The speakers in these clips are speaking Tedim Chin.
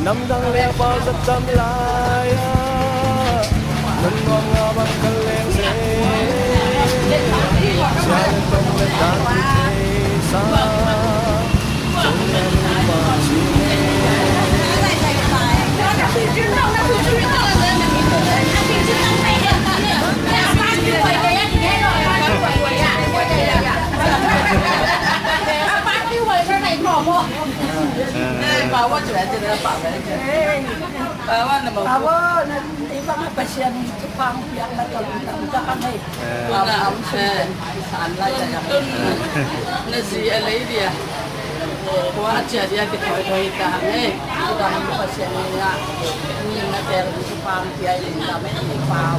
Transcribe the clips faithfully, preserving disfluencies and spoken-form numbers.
Namdang le a pau zat tam lai-ah, nan nuam nga bang ka leng se. Sian tong le tan ki thei sa. Bawa na, ibang Pasian, Pasian, Tun na, eh, tun na zi a lei dia. Kua a cia dia kithoi thoi ta hang e. Tun na Pasian ni a, ni na tel Pasian pia i lam e, i pau.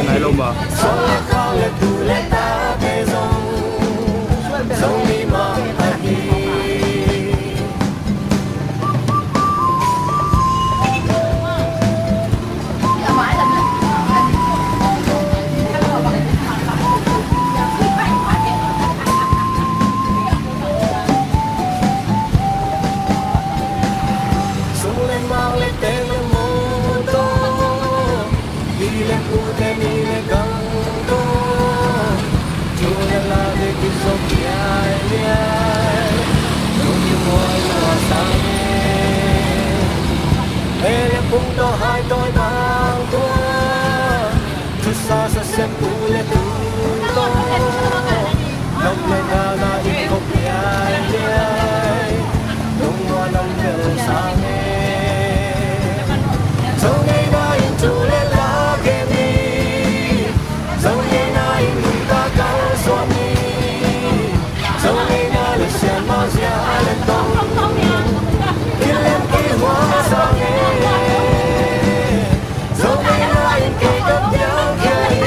Nai lo ma. Sung le mang le teng le mawtaw, pi le pu te ni le gang tawh, thu le la te kizom liailiai, lungkim huai lua sang e. He le pung tawh hai tawi bang tua, thusa sa sem pu le tu tawh, nop le gana in kop liailiai, lungmuan om bel sang e. Zo ngeina in thu le la gen ni, zo ngeina in nuntak kalsuan ni, zo ngeina le sianmau zia le tong, kilem kihua sang e. Zo ngeina in kei ka piang khia hi,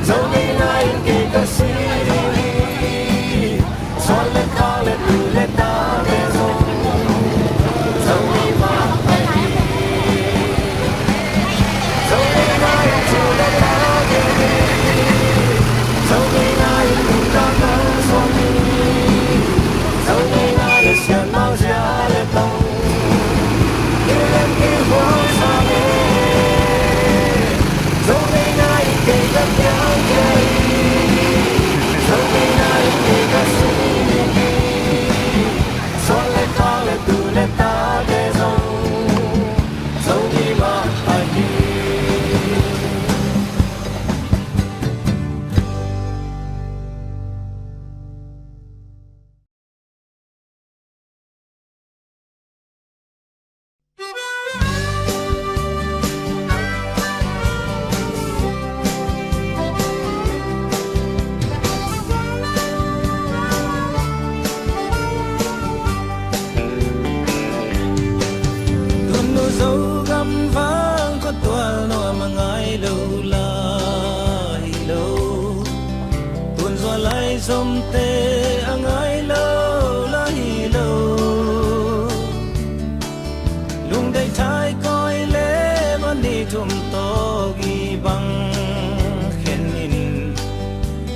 zo ngeina in kei ka si hi. Suan le khak le tu le ta le zong, zo ngei mah ahi hi. Zo ngeina in thu le la gen hi, zo ngeina in nuntak kalsuan hi. Zo ngeina le sianmau zia le tong, kilem kihua sang e. Zo ngeina in kei ka piang khia hi, zo ngeina in kei ka si hi. Suan le khak le tu le ta le zong, zo ngei mah ahi hi. Tun nu Zogam vang khuatual nuam a ngai lo lai hi lo. Tun zual lai zomte a ngai lo lai hi lo. Lungdeih thaikawi le mani thum tawh gih bang khen in,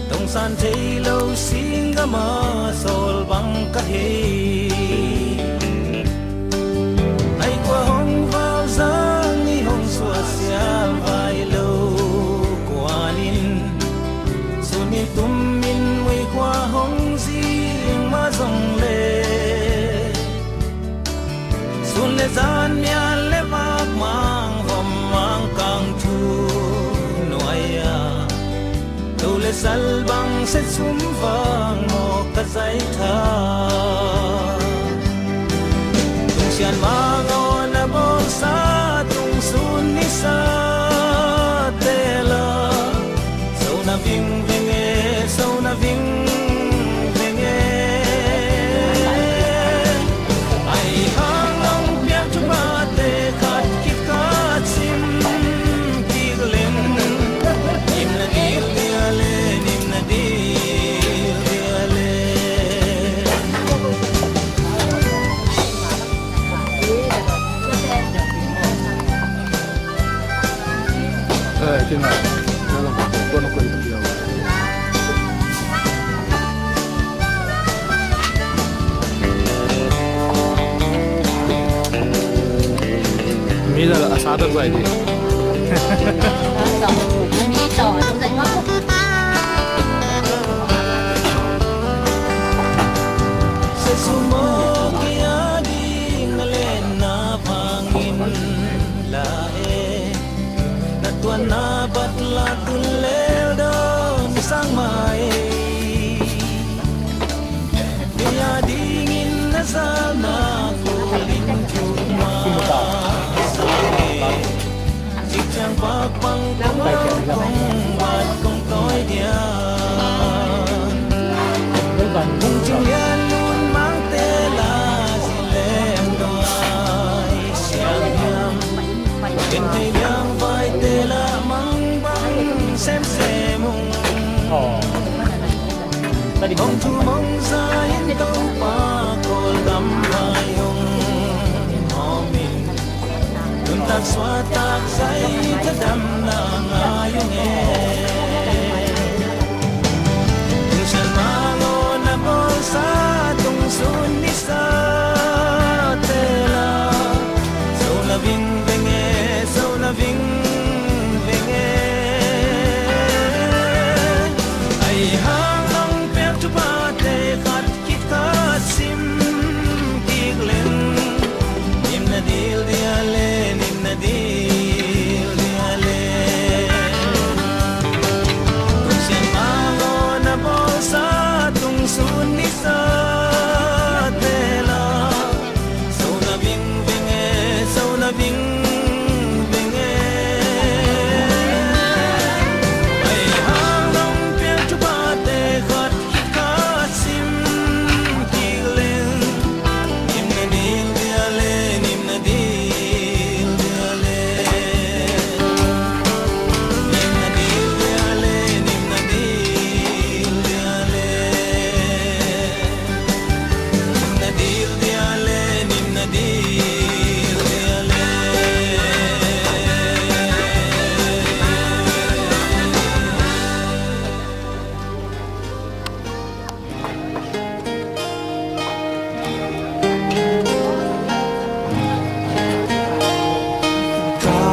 tongsan thei lo singgam ah sawl bang ka hi. Ai kua hong val zang ni hong suah sial vai lo. Vang maw ka zaitha, tungsian mah ngawn a bawlsa, tungsun nisa tela, so na vingving e, so na vingving e. Ai hang long piak thupate khat kikhat sim kik leng, nim na dil dia le, nim na dil dia le. Mi la a sa tak zai di. Sa sumawk i a ding na lenna vangin la e, na tuanna bat la tun lel dawn sang mai. Kei a dingin na zalna kulin thuma sa e. Cikciang pakpang kong lau kong bat kong tawi dia. Kung cing lian lun mangte la zilem doi siang hiam. Ken thei liang vaite la mang bang semsem ung. Hong thu mong za in Topa Kawlgam vai hong hawm in. Nuntak suahtak zai thadamna ngai ung e. Tungsian mah ngawn a bawlsa, tungsun nisa tela, so na vingving e, so na vingving e. Ai hang long piak thupate khat kikhat sim kik leng, nim na dil dia le, nim na dil dia le. Tungsian mah ngawn a bawlsa, tungsun nisa tela, so na vingving e, so na vingving e. Ai hang long piak thupate khat kikhat sim kik leng, nim na dil dia le, nim na dil dia le. Nim na dil dia le, nim na dil dia le. Nim na dil dia le, nim na dil dia le. Ka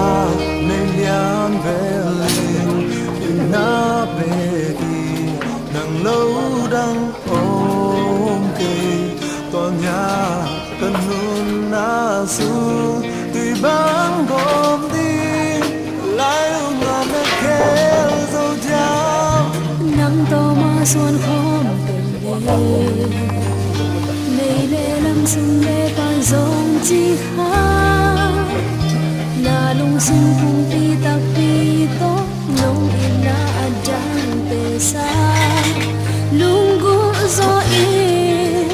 nei lian velin i na beki nang lo dang om kei. Tua nia ka nunna sung tui bang gawm ding lai ung a na khel zo diam. Nang tawh mah suan khawm pen le, mei le lam sung le pai zong ci kha. Na lungsung pumpi takpi tawh nong itna a dang pesa. Lunggulh zaw in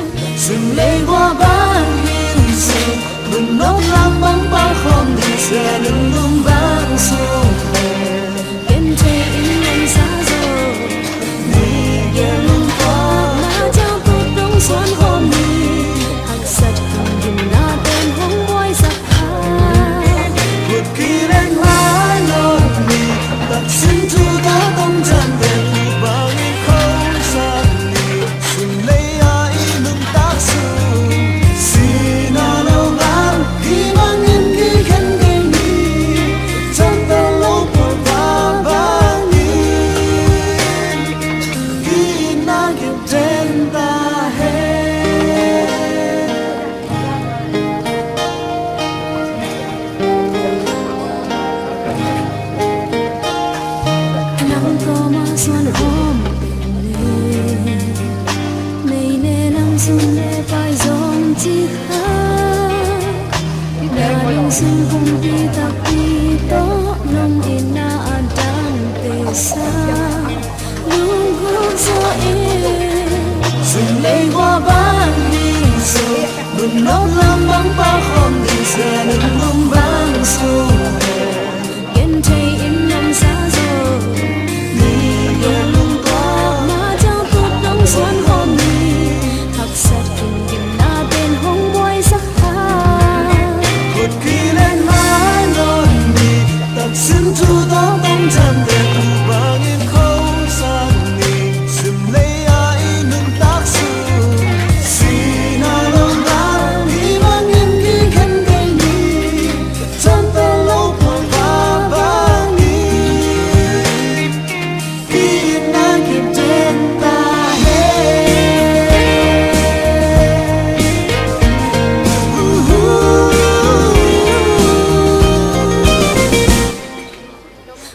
sun lei gua bang hin suk, nunawk lam bang pau khawm ding sia, nunlum bang suk le. Ken thei in ngan sa zaw ni, gen lungkawkna ciang tuk dong suan khawm ni. Haksat hong gimna ten hong buaisak kha. Kut kileng lai lo ni, taksin thu tawh tong ciang tek bang i khawmsak ni. Sun lei a i nuntak sung sina lo ngang, hih bangin kikhen kei ni. Ciamteh lo pawl pa bangin ki itna kip den ta hen. Nang tawh mah suan hawm pen le,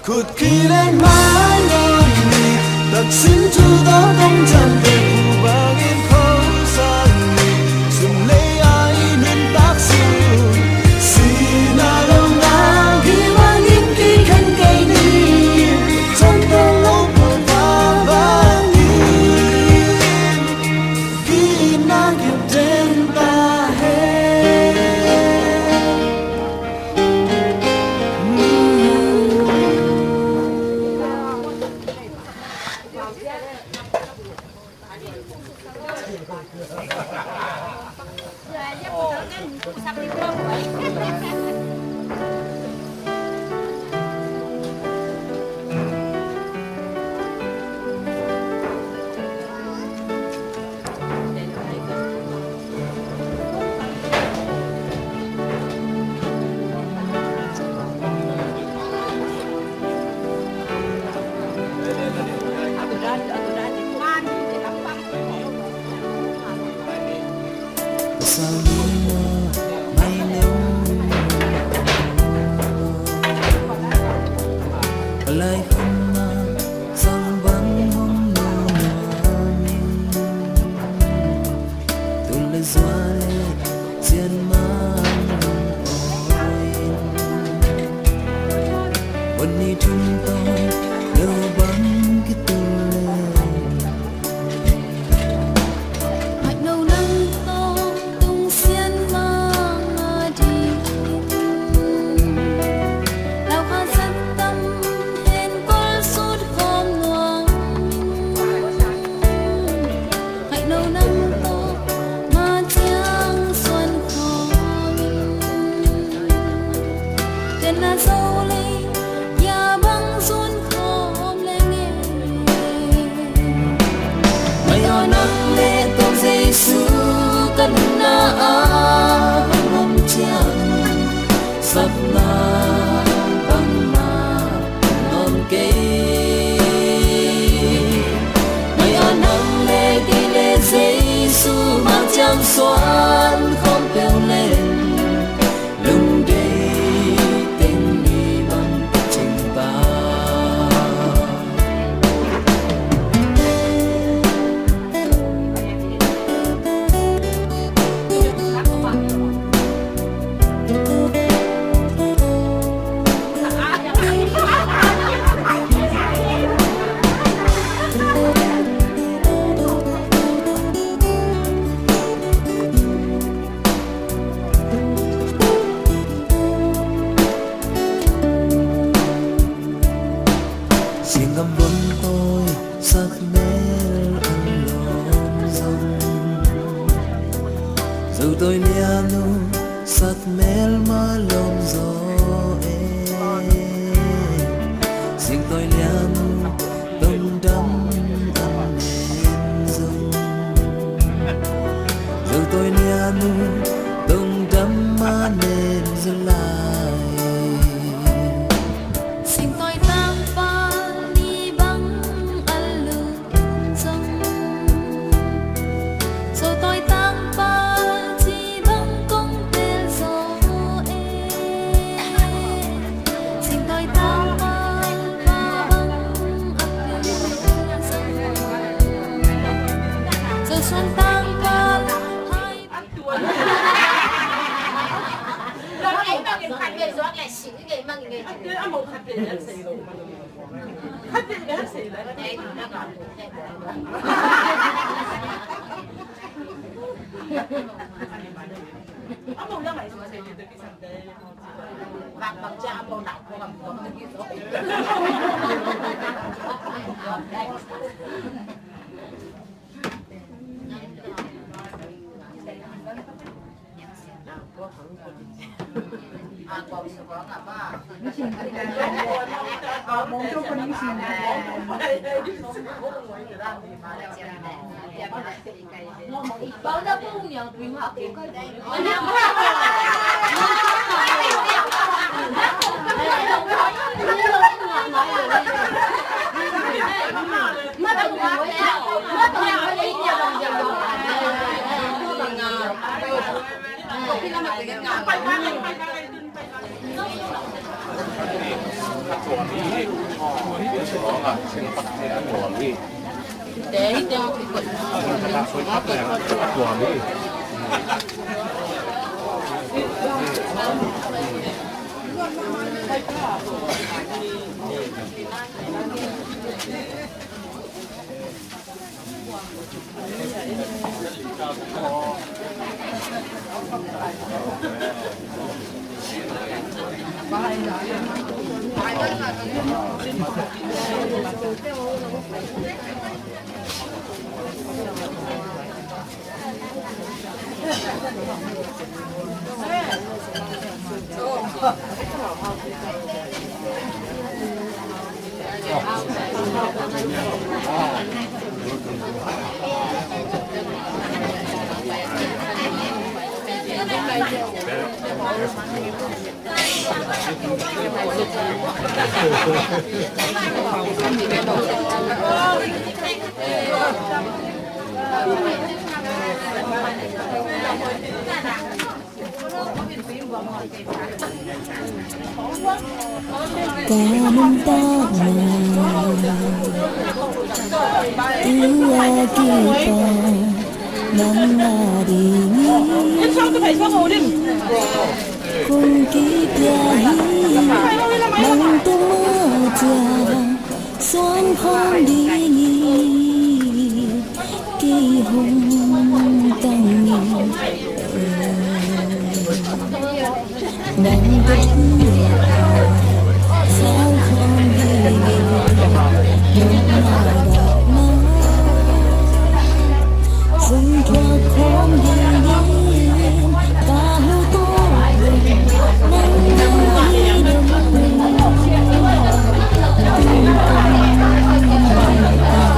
Kut khileng mai ngam ni, taksim cu dawh kong ciamteh phu bangin khosan ni, sum lei a i nuntak sun, sihna lo nang hi bangin kikhen kei ni, ciamteh lo phu bangin ki-itna kip den ta hen. Sapna bangmah om kei. Mai a nang le kei le Jesu mah ciang suan khawm peuh len, lungdei teng ni bang cing ta. Singam bawm tawi sak mel an lawm zong, zo tawi lian uh sak mel mah lawm zaw e. Sing tawi lian uh tongdam an nen zong, zo tawi lian uh tongdam mah nen zaw lai. Singtawi tangpal ni bang a lum zong, zotawi tangpal ci bang kong tel zaw e. Singtawi tangpal pa bang a lum zong, zosuan tangpal hai. Ka nuntakna tua kipan nang na dingin kong kipia hi. Nang tungah ciang suan khawm dingin kei hong tangin, nang tungah ciang suan khawm dingin, nang na dingin sung tua khawm dingin, ka hu tua nang na hi dingin.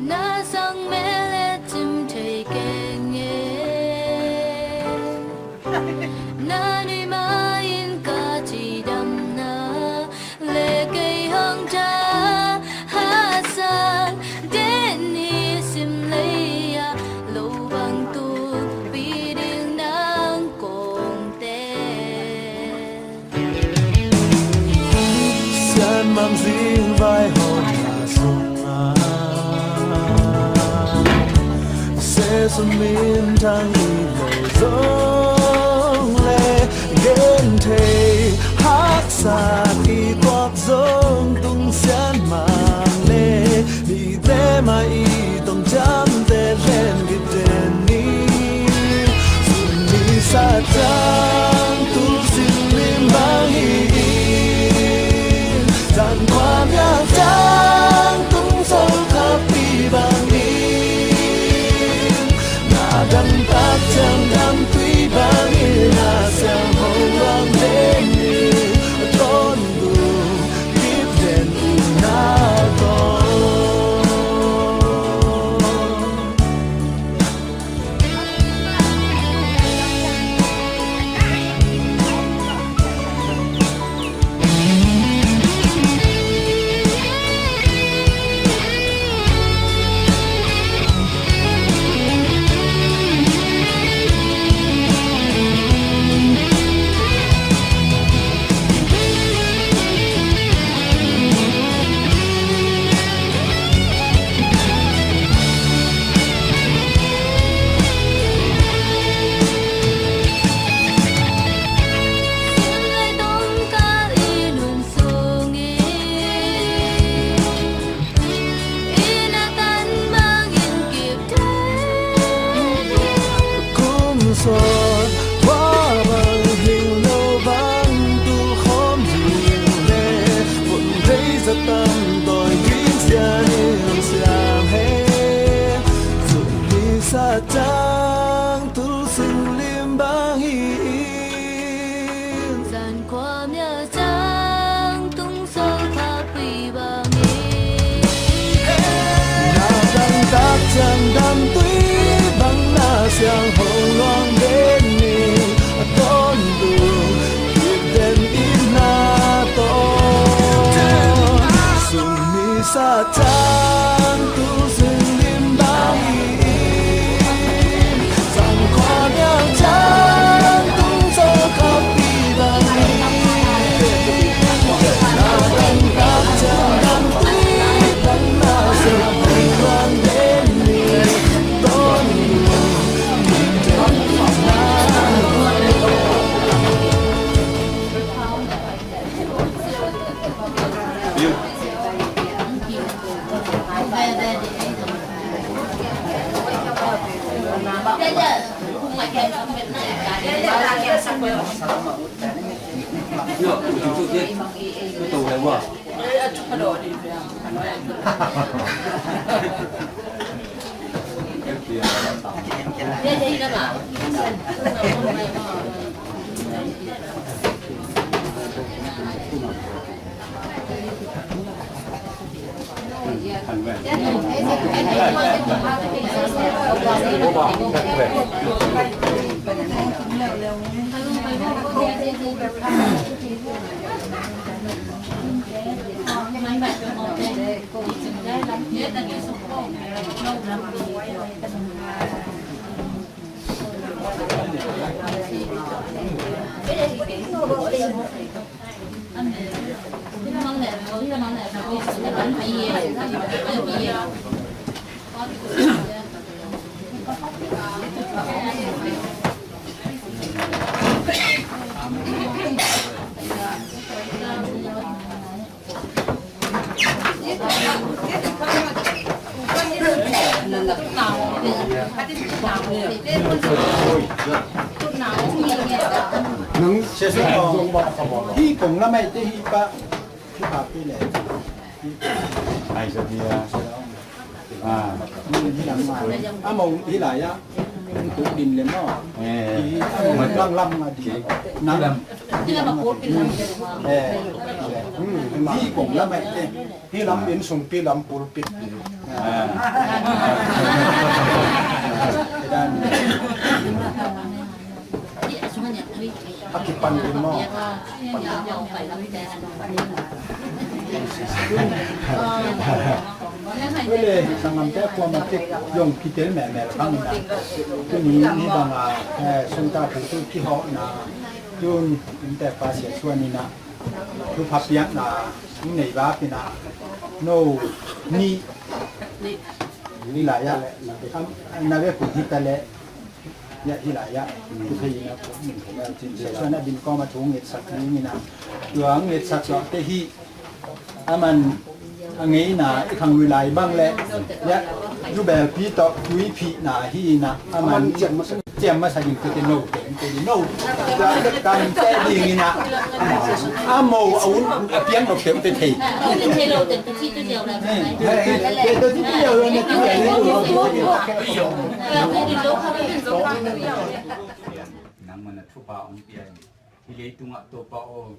Na sang mel le cim thei keng e. Na nui ma-in ka cidamna le kei hong tha, hatsak den hi. Sim lei-ah lo bang tupi ding nang kong tel. Sianmang zing vaihawm na sungah, Jesu minthang i lei zong le, gen thei haksa i tuak zong tung sianmang le, mite mah i tong ciamteh len kiten ni. Sumi sa ciang tul sing lim bang hi in, zan kua mial ciang tung sol khappi bang in, na dang tak ciang dam tui bang in, na siang hong luang den ni. Ton du kip den in na ton. Kum sawt khua bang hing lo bang tul khawm zing le, vun thei za tam tawi ding sia ning siam he. Zun ni sa ciang tul sing lim bang hi in, zan khua mial ciang tung sol khappi bang in, na dang tak ciang dam tui bang, na siang hong luang den ni. A ton tung kip den in na ton. Sumi sa ciang tul sing lim bang hi in, zan khua mial ciang tung sol khappi bang hi. Nang hih kong lamah te hih pa, hih pa pi le. Ai sa dia. Ah. Hih lam ah. A mau hih lai ah. Tuk din le maw. Eh. Hih a mau lang lam ah di. Nang. Eh. Hih kong lamah te. Hih lam inn sung pi lam pulpit. Ah. A kipan dim maw. Ule, sanggamte kuamah tek zong kitel mehmeh bang ina. Tuni ni bang a, eh, sungta pu tu kihawhna. Tun innte pa Sia Suan ina. Thupha piakna, nei va pina. No, ni. Ni lai a. Am, na ve kun hita le. Ya, hih lai ah, tu thei in a, min thei a, cin sia suan a bin kawm a thu ngetsak ding in a, tua ngetsak zawh te hih, a man a ngeina i khang lui lai bang le, ya, zu belpi tawh tuiphihna hi in a, a man ciam masa ding tu te no, te, te, no, tua te kan te ding in a, a mo a un a piang nok te te thei. Nangmah na thupha hong pia in, hih leitungah Topa aw,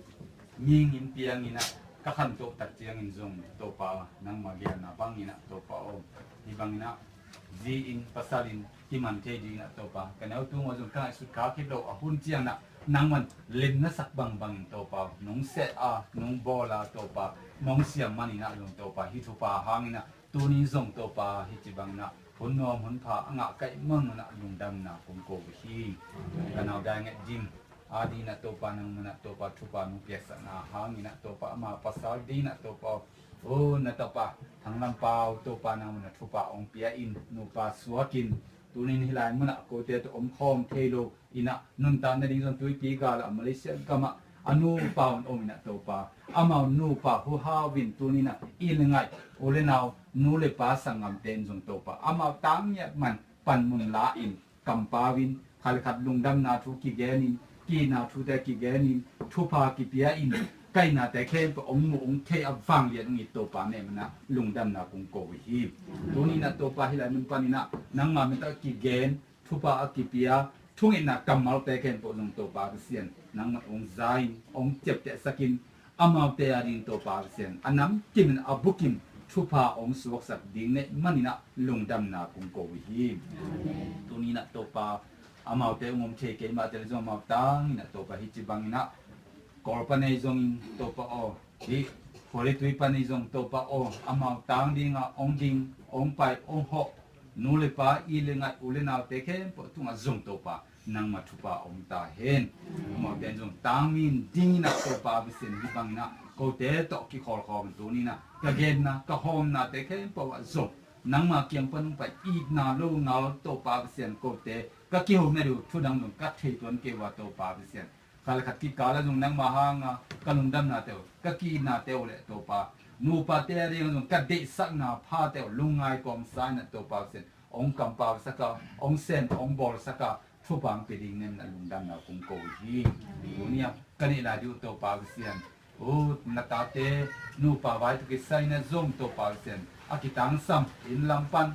mihing in piang in a, ka khantoh tak ciangin zong Topa, nangmah gelna bang in a Topa aw, hih bang in a zi in pasal in kiman thei ding in a Topa, ka neu tung aw zong ka ngaihsut kha khit lo a hun ciang in a, nangmah lemna sak bangbang in Topa, nong seh a, nong bawl a Topa, nong siam man in a zong Topa, hih thupha hang in a, tuni zong Topa, hih ci bang in a, hun nuam hun pha a ngah kaih mang in a lungdamna kong ko uh hi. Ka nau dai nget ding a ding in a Topa, nangmah na Topa thupha nong piaksakna hang in a Topa, ama pasal ding in a Topa, o na tapa Thang Lam Pau Topa, nangmah na thupha hong pia in, nupa suak in, tunin hih lai mun ah kote tawh om khawm thei lo in a, nuntak nading zong tuipi gal ah Malaysia gam ah a nupa un om in a Topa, amau nupa huhau in tunin a i le ngaih u le nau, nu le pa sanggamte in zong Topa, amau tang ngiat man panmun la in, kampau in, khat le khat lungdamna thu kigen in, ki-itna thute kigen in, thupha kipia in, kaihnate khempeuh hong mu hong thei a vanglian hong it Topa nangmah na lungdamna kong ko uh hi. Tunin a Topa hih lai mun panin a nangma min tawh kigen, thupha a kipia, thungetna kammalte khempeuh zong Topa Pasian, nangmah hong za in, hong ciaptehsak in, amaute a ding Topa Pasian, a namkim in a bukim thupha hong suaksak ding neih manin a lungdamna kong ko uh hi. Tunin a Topa, amaute hong om thei keimah te le zong amau tang in a Topa hih ci bangin a Kawl pan ei zongin Topa aw, hih Khualitui pan ei zong Topa aw, amau tang ding a hong ding, hong pai, hong hawh, nu le pa, i le ngaih, u le naute khempeuh tungah zong Topa, nangma thupha hong ta hen. Amaute in zong tangmi in ding in a Topa Pasian hih bangin a kote tawh kikhawlkhawm tunin a ka genna, ka hawmnate khempeuh ah zong nangma kiang pan hong pai itna lo ngal Topa Pasian kote ka kihona ding uh thu dang zong ka thei tuan kei uh a Topa Pasian. Khat le khat kikal ah zong nangma hanga ka lungdamnate uh, ka ki-itnate uh le Topa, nupate a ding ah zong ka deihsakna phate uh lungngai kawmsa in a Topa Pasian, hong kampausak a, hong sem, hong bawlsak a, thupha hong pia ding neih manin a lungdamna kong ko uh hi. Tuni a ka neih lai ding uh Topa Pasian, u na tate nupa vai tawh kisai in a zong Topa Pasian, a kitangsam inn lam pan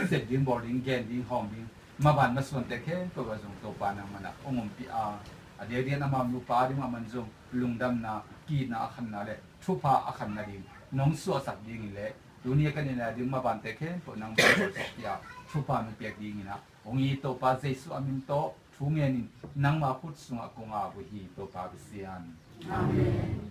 sep ding, bawl ding, gen ding, hawm ding, maban masuante khempeuh ah zong Topa nangmah na hong ompih a, a diakdiak in amau nupa ding a man zong lungdamna, ki-itna a khanna le thupha a khanna ding nong suahsak ding hi leh, tuni a ka neih lai ding mabante khempeuh nangmah na suahpih a, thupha nong piak ding in a hong it Topa Jesuh a min tawh thu ngen in nangma khut sungah kong ap uh hi Topa Pasian. Amen.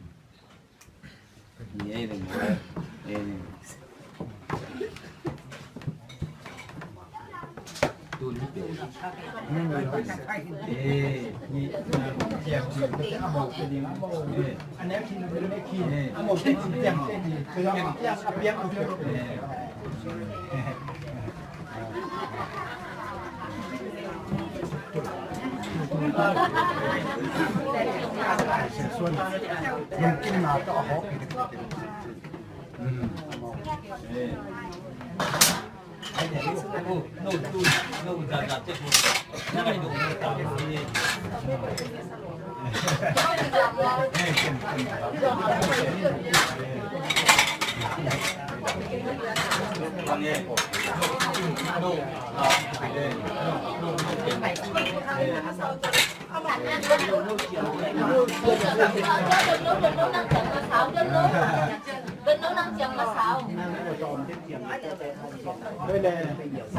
Tua le,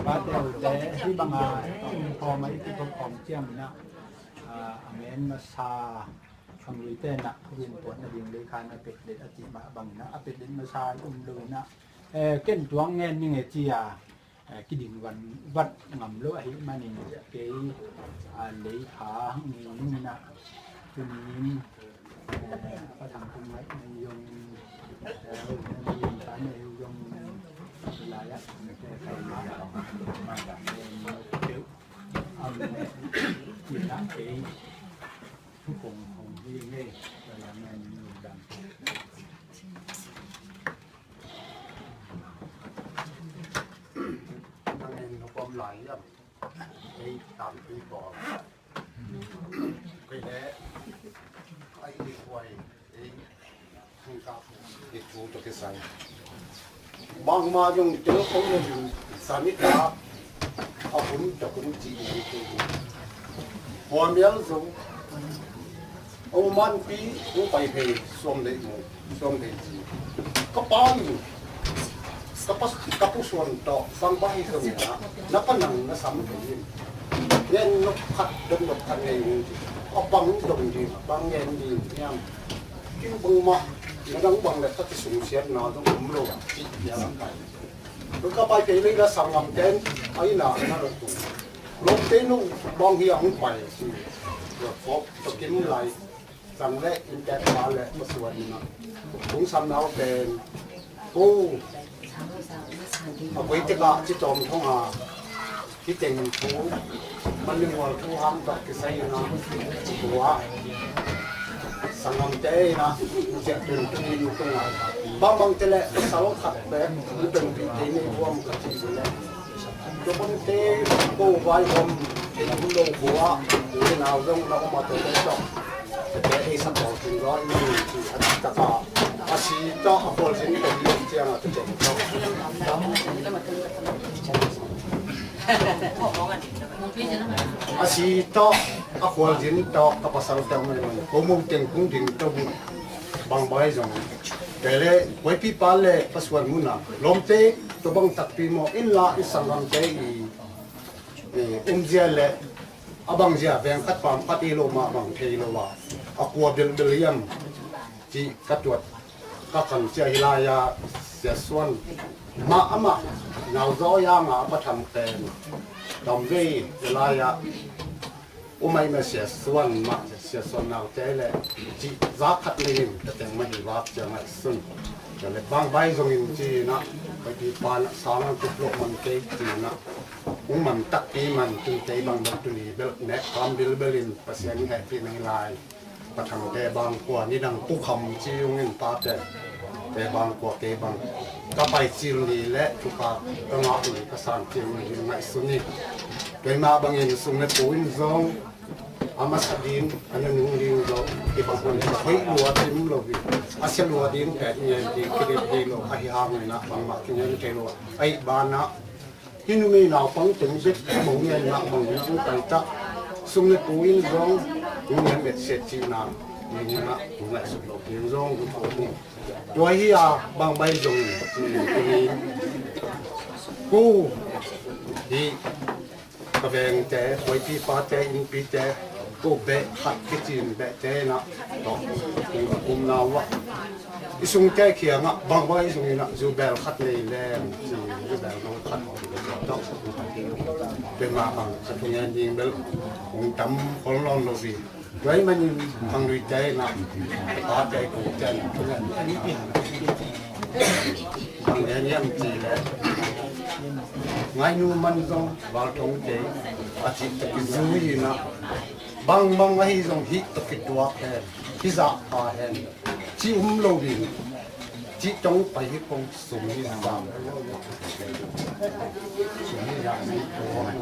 pate ute, hih banga hong khawm a, i kikhop khawm ciang inah, a, a men masa, khanglui tenah room puatna ding lei khan a petlet a cih mah bangin ah, a petlet masa i um lo inah, eh, ken tuang ngen ning e ci a, eh, kiding van vat ngam lo ahih manin kei, ah, lei kha ngei ning inah, tunin, eh, a pathang kum ngaih nei zong, eh, lim ta nei zong, lai ah, eh, kai mah, eh, teuh, am, eh, inah kei, Kong hong hi ngei, ka lam en lungdam. Nang en hong om lai hiam? Ei, tam pi ko. Kei le, ai, i kuai, ei. Bangmah zong tel khong le zong sani ta a hun ta hun ci i te. Hua mial zong. O manpi, o pai phei, suam dei mu, suam dei ci. Ka pa in, ka pa, ka pu suan tawh, sang pa hi zong na, na pa nang na sam thei in. Ngen nok khat, dong nok khat ngei in ci. A bang dong di, a bang ngen di, niam. Kin bangmah, na dang bang le ka kisungsiatna zong om lo, cih piang a pai. Ka pai kei lei la sanggamte in, a inn ah na lo tung. Lawmte nu bang hi a hong pai, ci. Tua kop, tua kim lai, sang le, inntek pa le, masuan ina. Hong sam nau pen, ko, a koi tek ah, ci tawm thong a, Hi teng thu, Manlinghual thu hang tawh kisai ina, tua sanggamte ina, ciah tun tun in tung a. Bangbang te le, pasal khat bek, i tun pi te ni huam ka ci le. Tua bang te, ko vai huam, ina hun lo khua, ina zong na om a tua te tawh. Tete ei sak lo kin zo, i ci a tak a. A si tawh, a khual sin tawh, i ciang a tete tawh. A si tawh a khualzin tawh ka pasal tawh mah in ko mo teng kung ding tawh bu bangbang zong. Te le, Huaipi pa le pasuan mun a lawmte tua bang takpi maw in la i sanggamte i, i umzia le a bangzia veng khat pam khat i lo mah bang thei lo a a kua bilbil hiam. Cih ka tuat ka kan cia hi lai-ah Sia Suan mah amah nauzaw yanga a patham pen tamvei hi lai-ah umaina Sia Suan mah Sia Suan naute le cih za khat nei in ka teng mah hi vak cia ngaihsun. Cia le bangbai zongin ci-inah Huaipi pan a sang ang tuplok man kei ci-inah ung man takpi man tun kei bang bel tuni bel nek kam bilbel in Pasian hehpihna hi lai. Pathangte bang kua nidang pukham ci ungin pate te bang kua kei bang ka pai cil ni le thuka ka ngah ni ka san cil ni ngaihsun ni. Keimah bangin sung le pu in zong a masa din a nunung ding zong i bang hun ka hoih lua tim lo hi. A sia lua ding pet ngen ding kidip ding lo ahi hangin ah bangmah kingen kei lo ahi banah Hih numei naupang teng bek a mong ngen mah mong ngen pai tak sung le pu in zong hong ngen bet set cihna ni ngen mah hong ngaihsut lo ding zong hong thawh ding. Tua hi a bangbai zong in tuni ko hi ka vengte Huaipi pate innpite ko beh khat kicin behte inah tawh hong kumna uh ah I sungte kiangah bangbang i sungin ah zubel khat nei leng ci zubel nong khat tawh keimah bang ka thungen ding bel hong tam khol nawn lo hi. Tua ahih manin khangluite inah pate kute in thungen bang gen hiam ci leh ngaihnu man zong valtong kei a cih tawh kizui inah bangbang ahi zong hih tawh kituak hen hih zah pha hen ci um lo ding. Cih cong pai hi kong sum hi sam. Sum hi sam hi kong.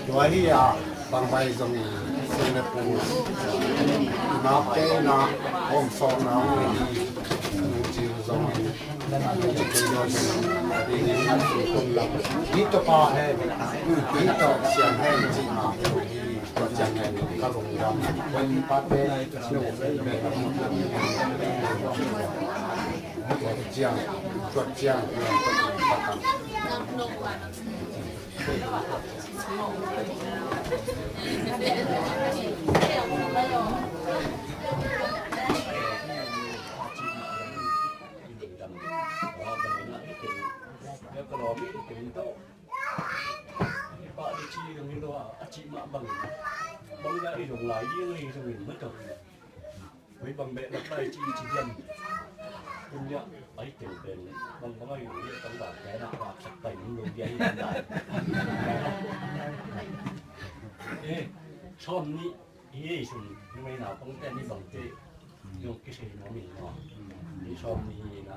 Tua hi a, bangbai zong in, Singapore, na pe na, hom sawk na, hong hi, nung cil zong in, nung cil zong in, hi to pa he, hi to siang he, ci ma, hi to siang he, ka zong gam, wan pa pe, no, tua ciang, tua ciang, tua ciang. Ui, bang beh lak lai ci, ci diam. Kum ya, ai teng pen, bang bang ai ui, tang bang pen, bang sak pai, ui, ui, ai tang bang. Eh, som ni, i sun, ni mai na, pang te ni bang te, yung kisai no mi no. Ni som ni na.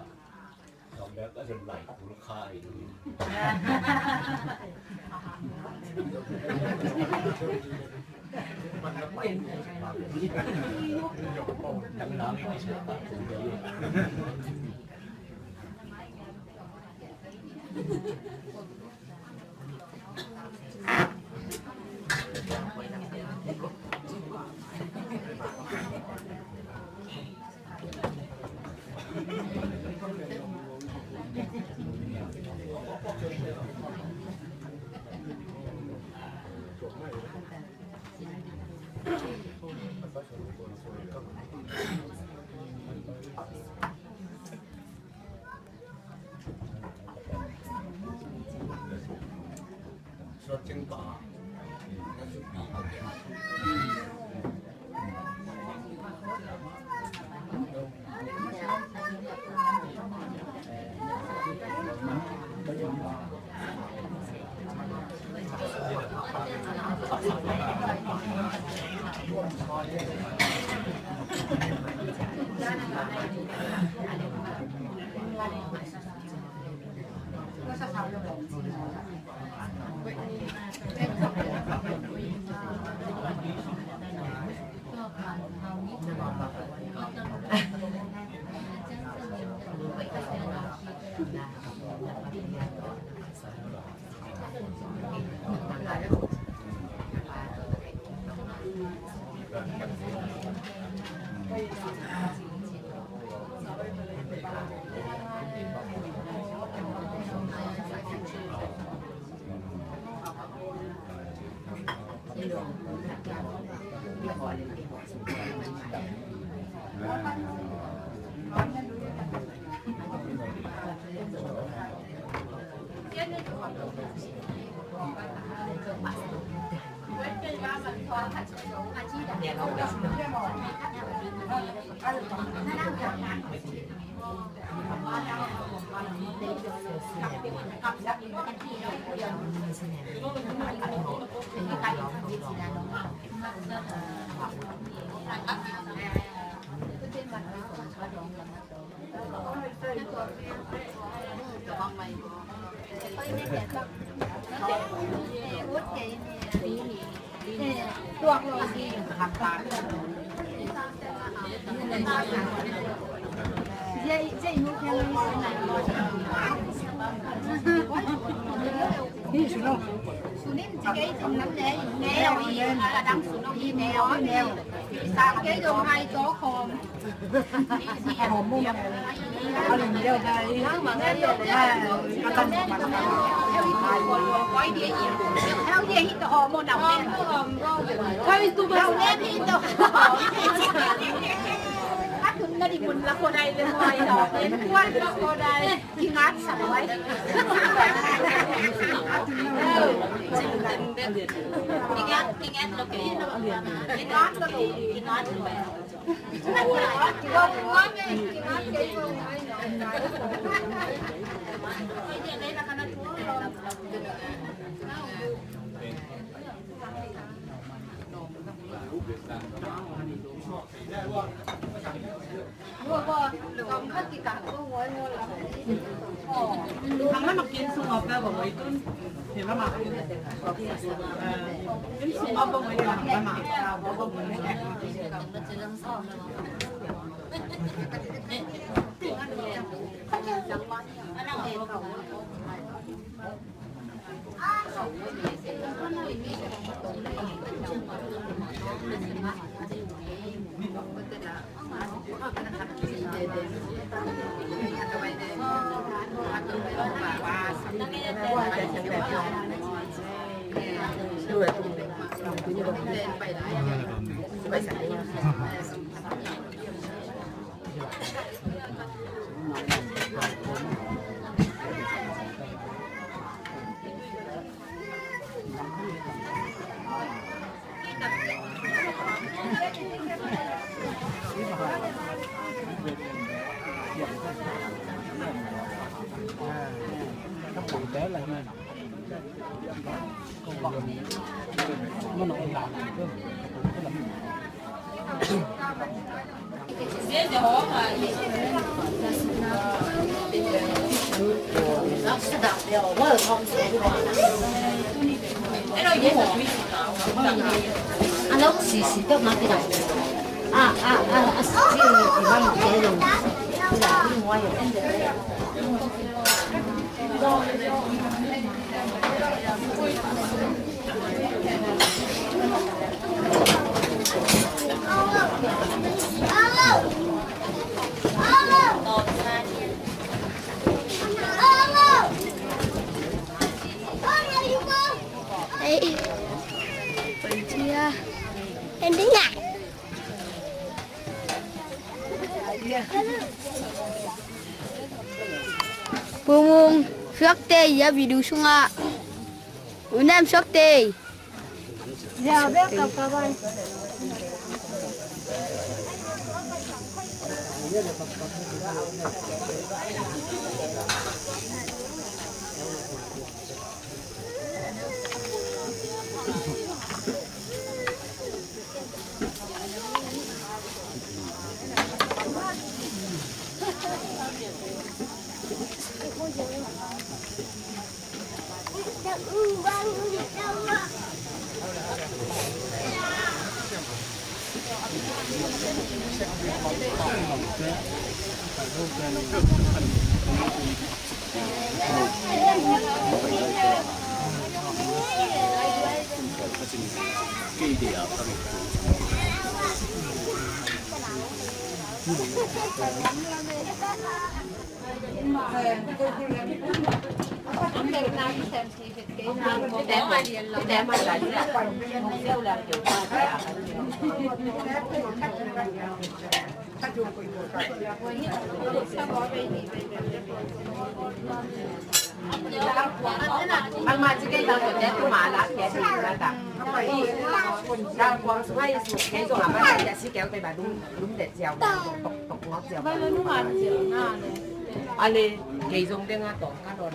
Ei, buen dia. Pumung, suakte ia video sungah. Unem suakte. Ale, kei zong deng a tawng ka dawn.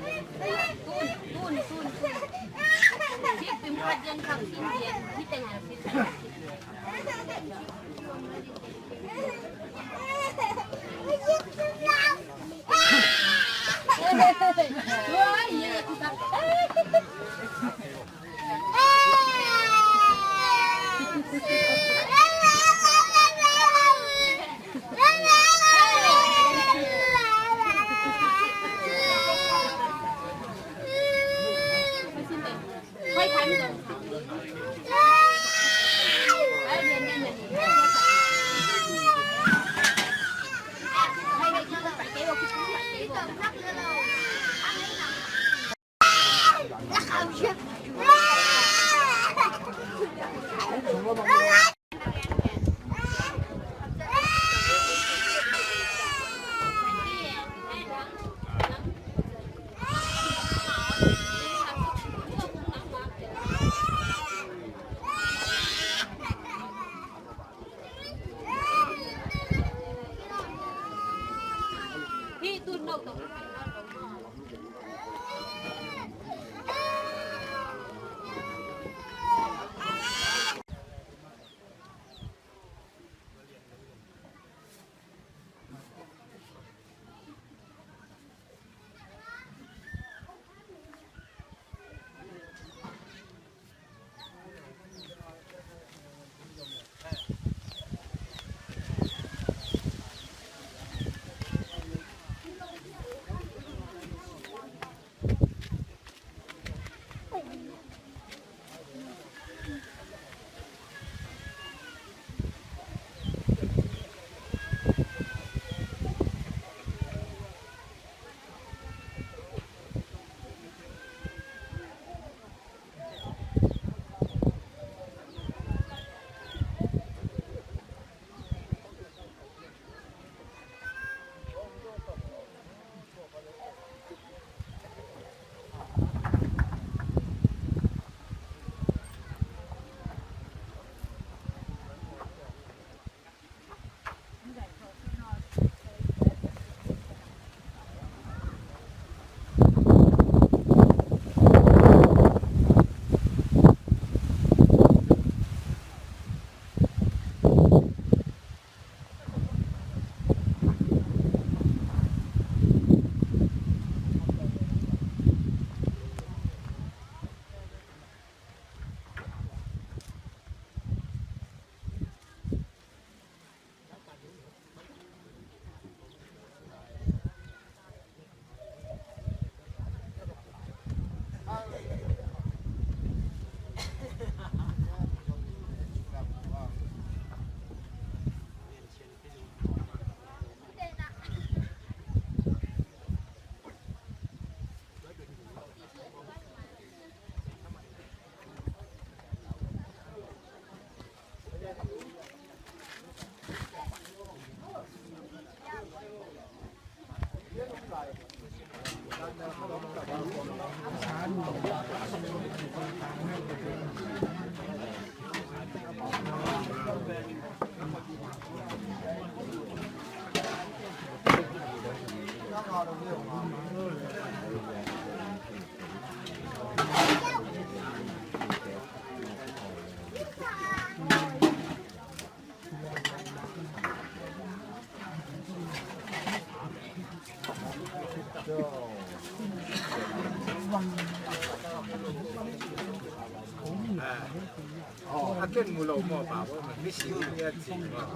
A ken mu lo maw, pa bawi, man mi si ni a ci maw.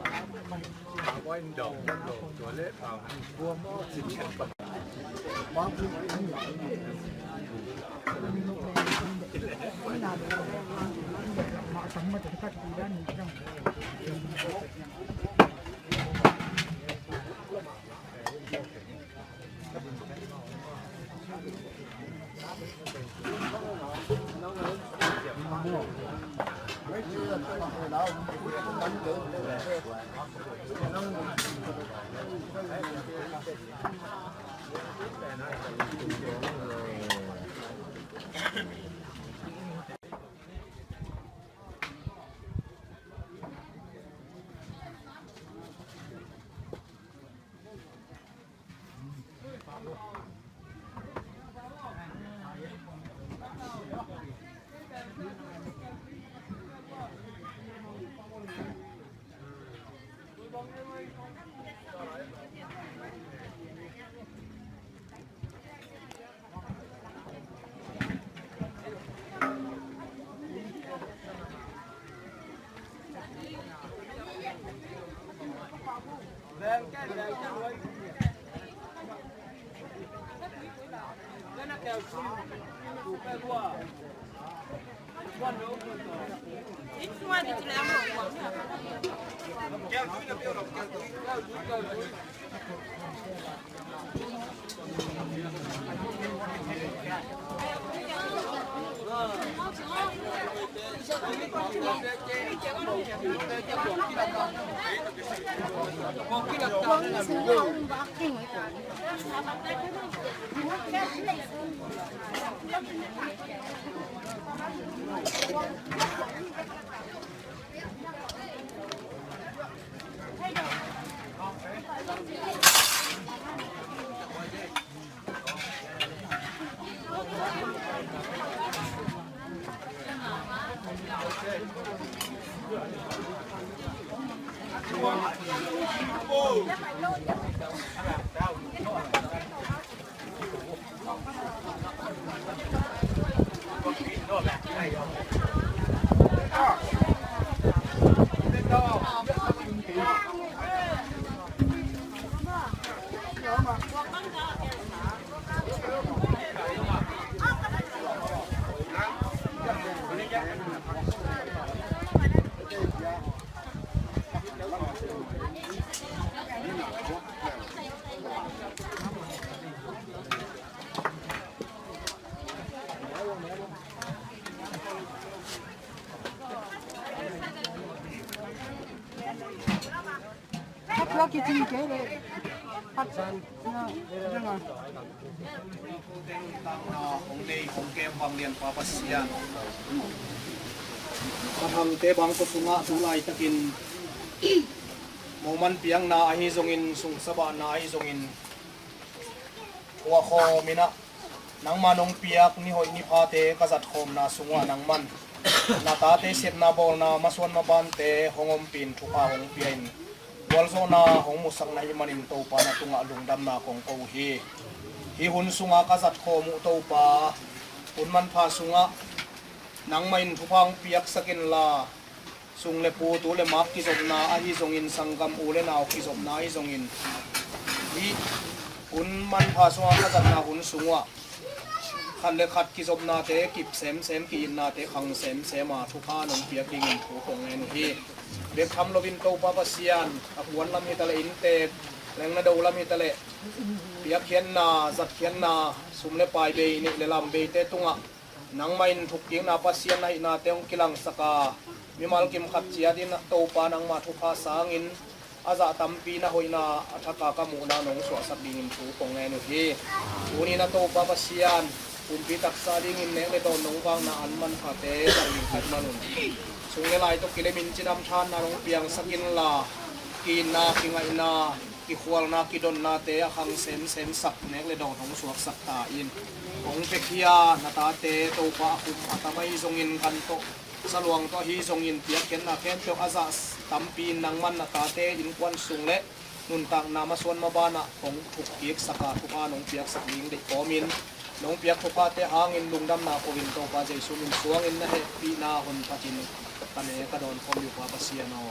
Pa bawi in dawng, dawng, dawng, tua le pa bawi in kua maw ci ni a pa. Hong nei hong kem vanglian pa Pasian, a thangte bang ko sungah tu laitakin moman piakna ahi zongin, sungsabahna ahi zongin, khuakhawm in ah nangman hong piak ni hoih ni phate ka zatkhawmna sungah nangman na tate sepna bawlna masuan mabante hong ompih in, thupha hong pia in, gualzawhna hong musak na hih manin Topa na tungah lungdamna kong ko uh hi. Hih hun sungah ka zatkhawm uh Topa, hun manpha sungah nangmah in thupha hong piaksak inla, sung le pu, tu le mak kizopna ahi zongin, sanggam u le nau kizopna ahi zongin, hih hun manpha sungah ka zatna hun sungah khat le khat kizopnate kip semsem, ki-itnate khang semsem a, thupha nong piak dingin thu kong ngen uh hi. Bek tham loin Topa Pasian, a kuan lam hitaleh, inntek lengna do lam hitaleh, piakkhiatna, zatkhiatna, sum le pai bei, neih le lam beite tungah nangmah in thukkikna Pasian ahihnate hong kilangsak a, mimal kim khat ciat in Topa nangmah thupha sangin a zah tampi na hoihna a thak a ka muhna nong suahsak dingin thu kong ngen uh hi. Tuni-in a Topa Pasian, pumpi taksa dingin nek le dawn nong vakna an manphate zang ding ka hih manun, sung le lai tawh kilemin cidam thahatna nong piangsak inla, ki-itna, kingaihna, kikhualna, kidonnate a khang semsemsak nek le dawn hong suaksak ta in. Hong piakhia na tate Topa a kum a tam ahi zongin, gan tawh, saluang tawh ahi zongin, piakkhiatna khempeuh a zah tampi in nangman na tate innkuan sung le nuntakna masuan mabanah hong thukkiksak a, thupha nong piaksak ding deih kawmin, nong piak thuphate hangin lungdamna ko-in Topa Jesu min suangin na hehpihna honphatin ka ne ka dawn khawm uh Pa Pasian aw.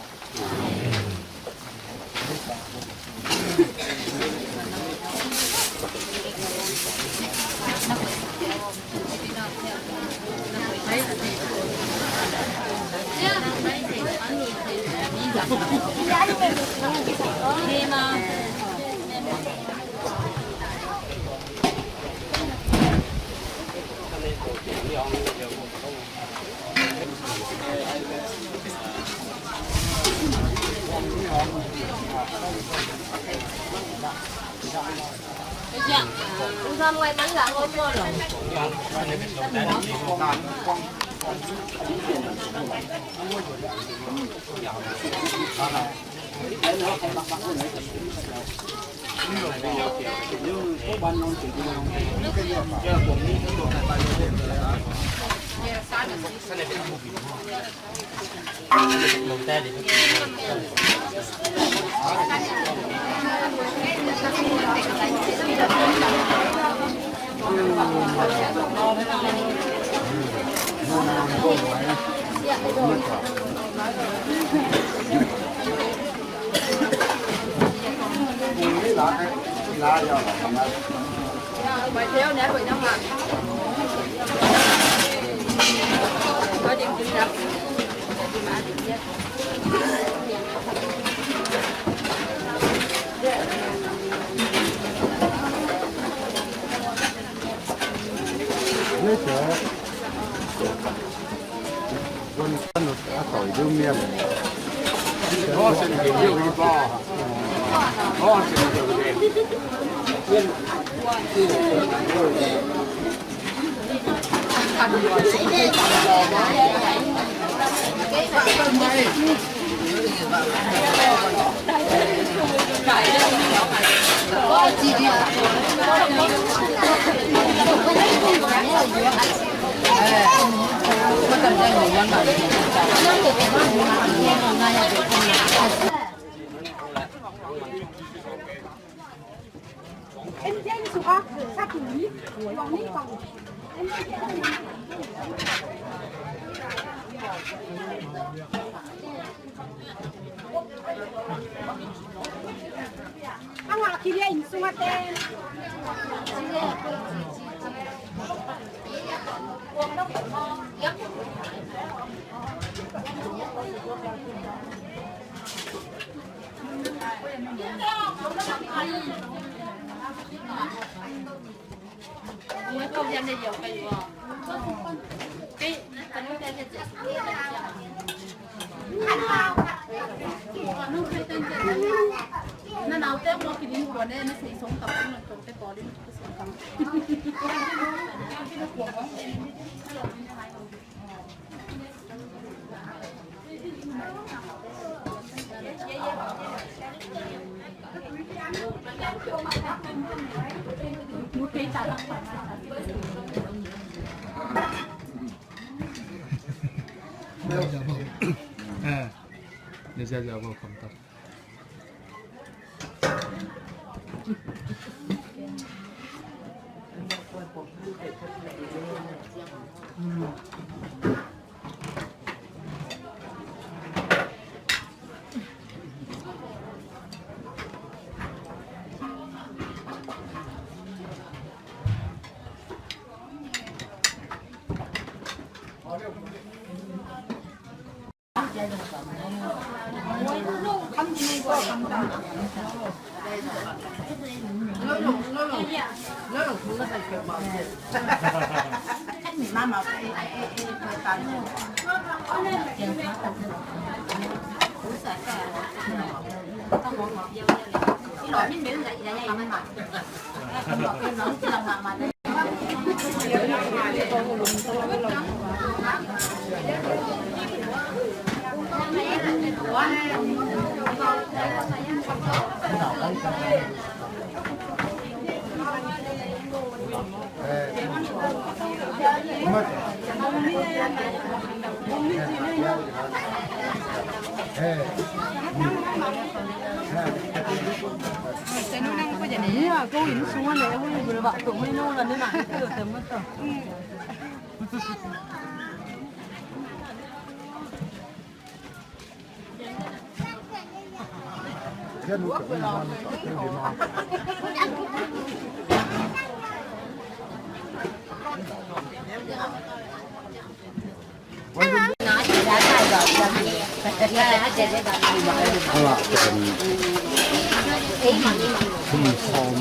Thum sawm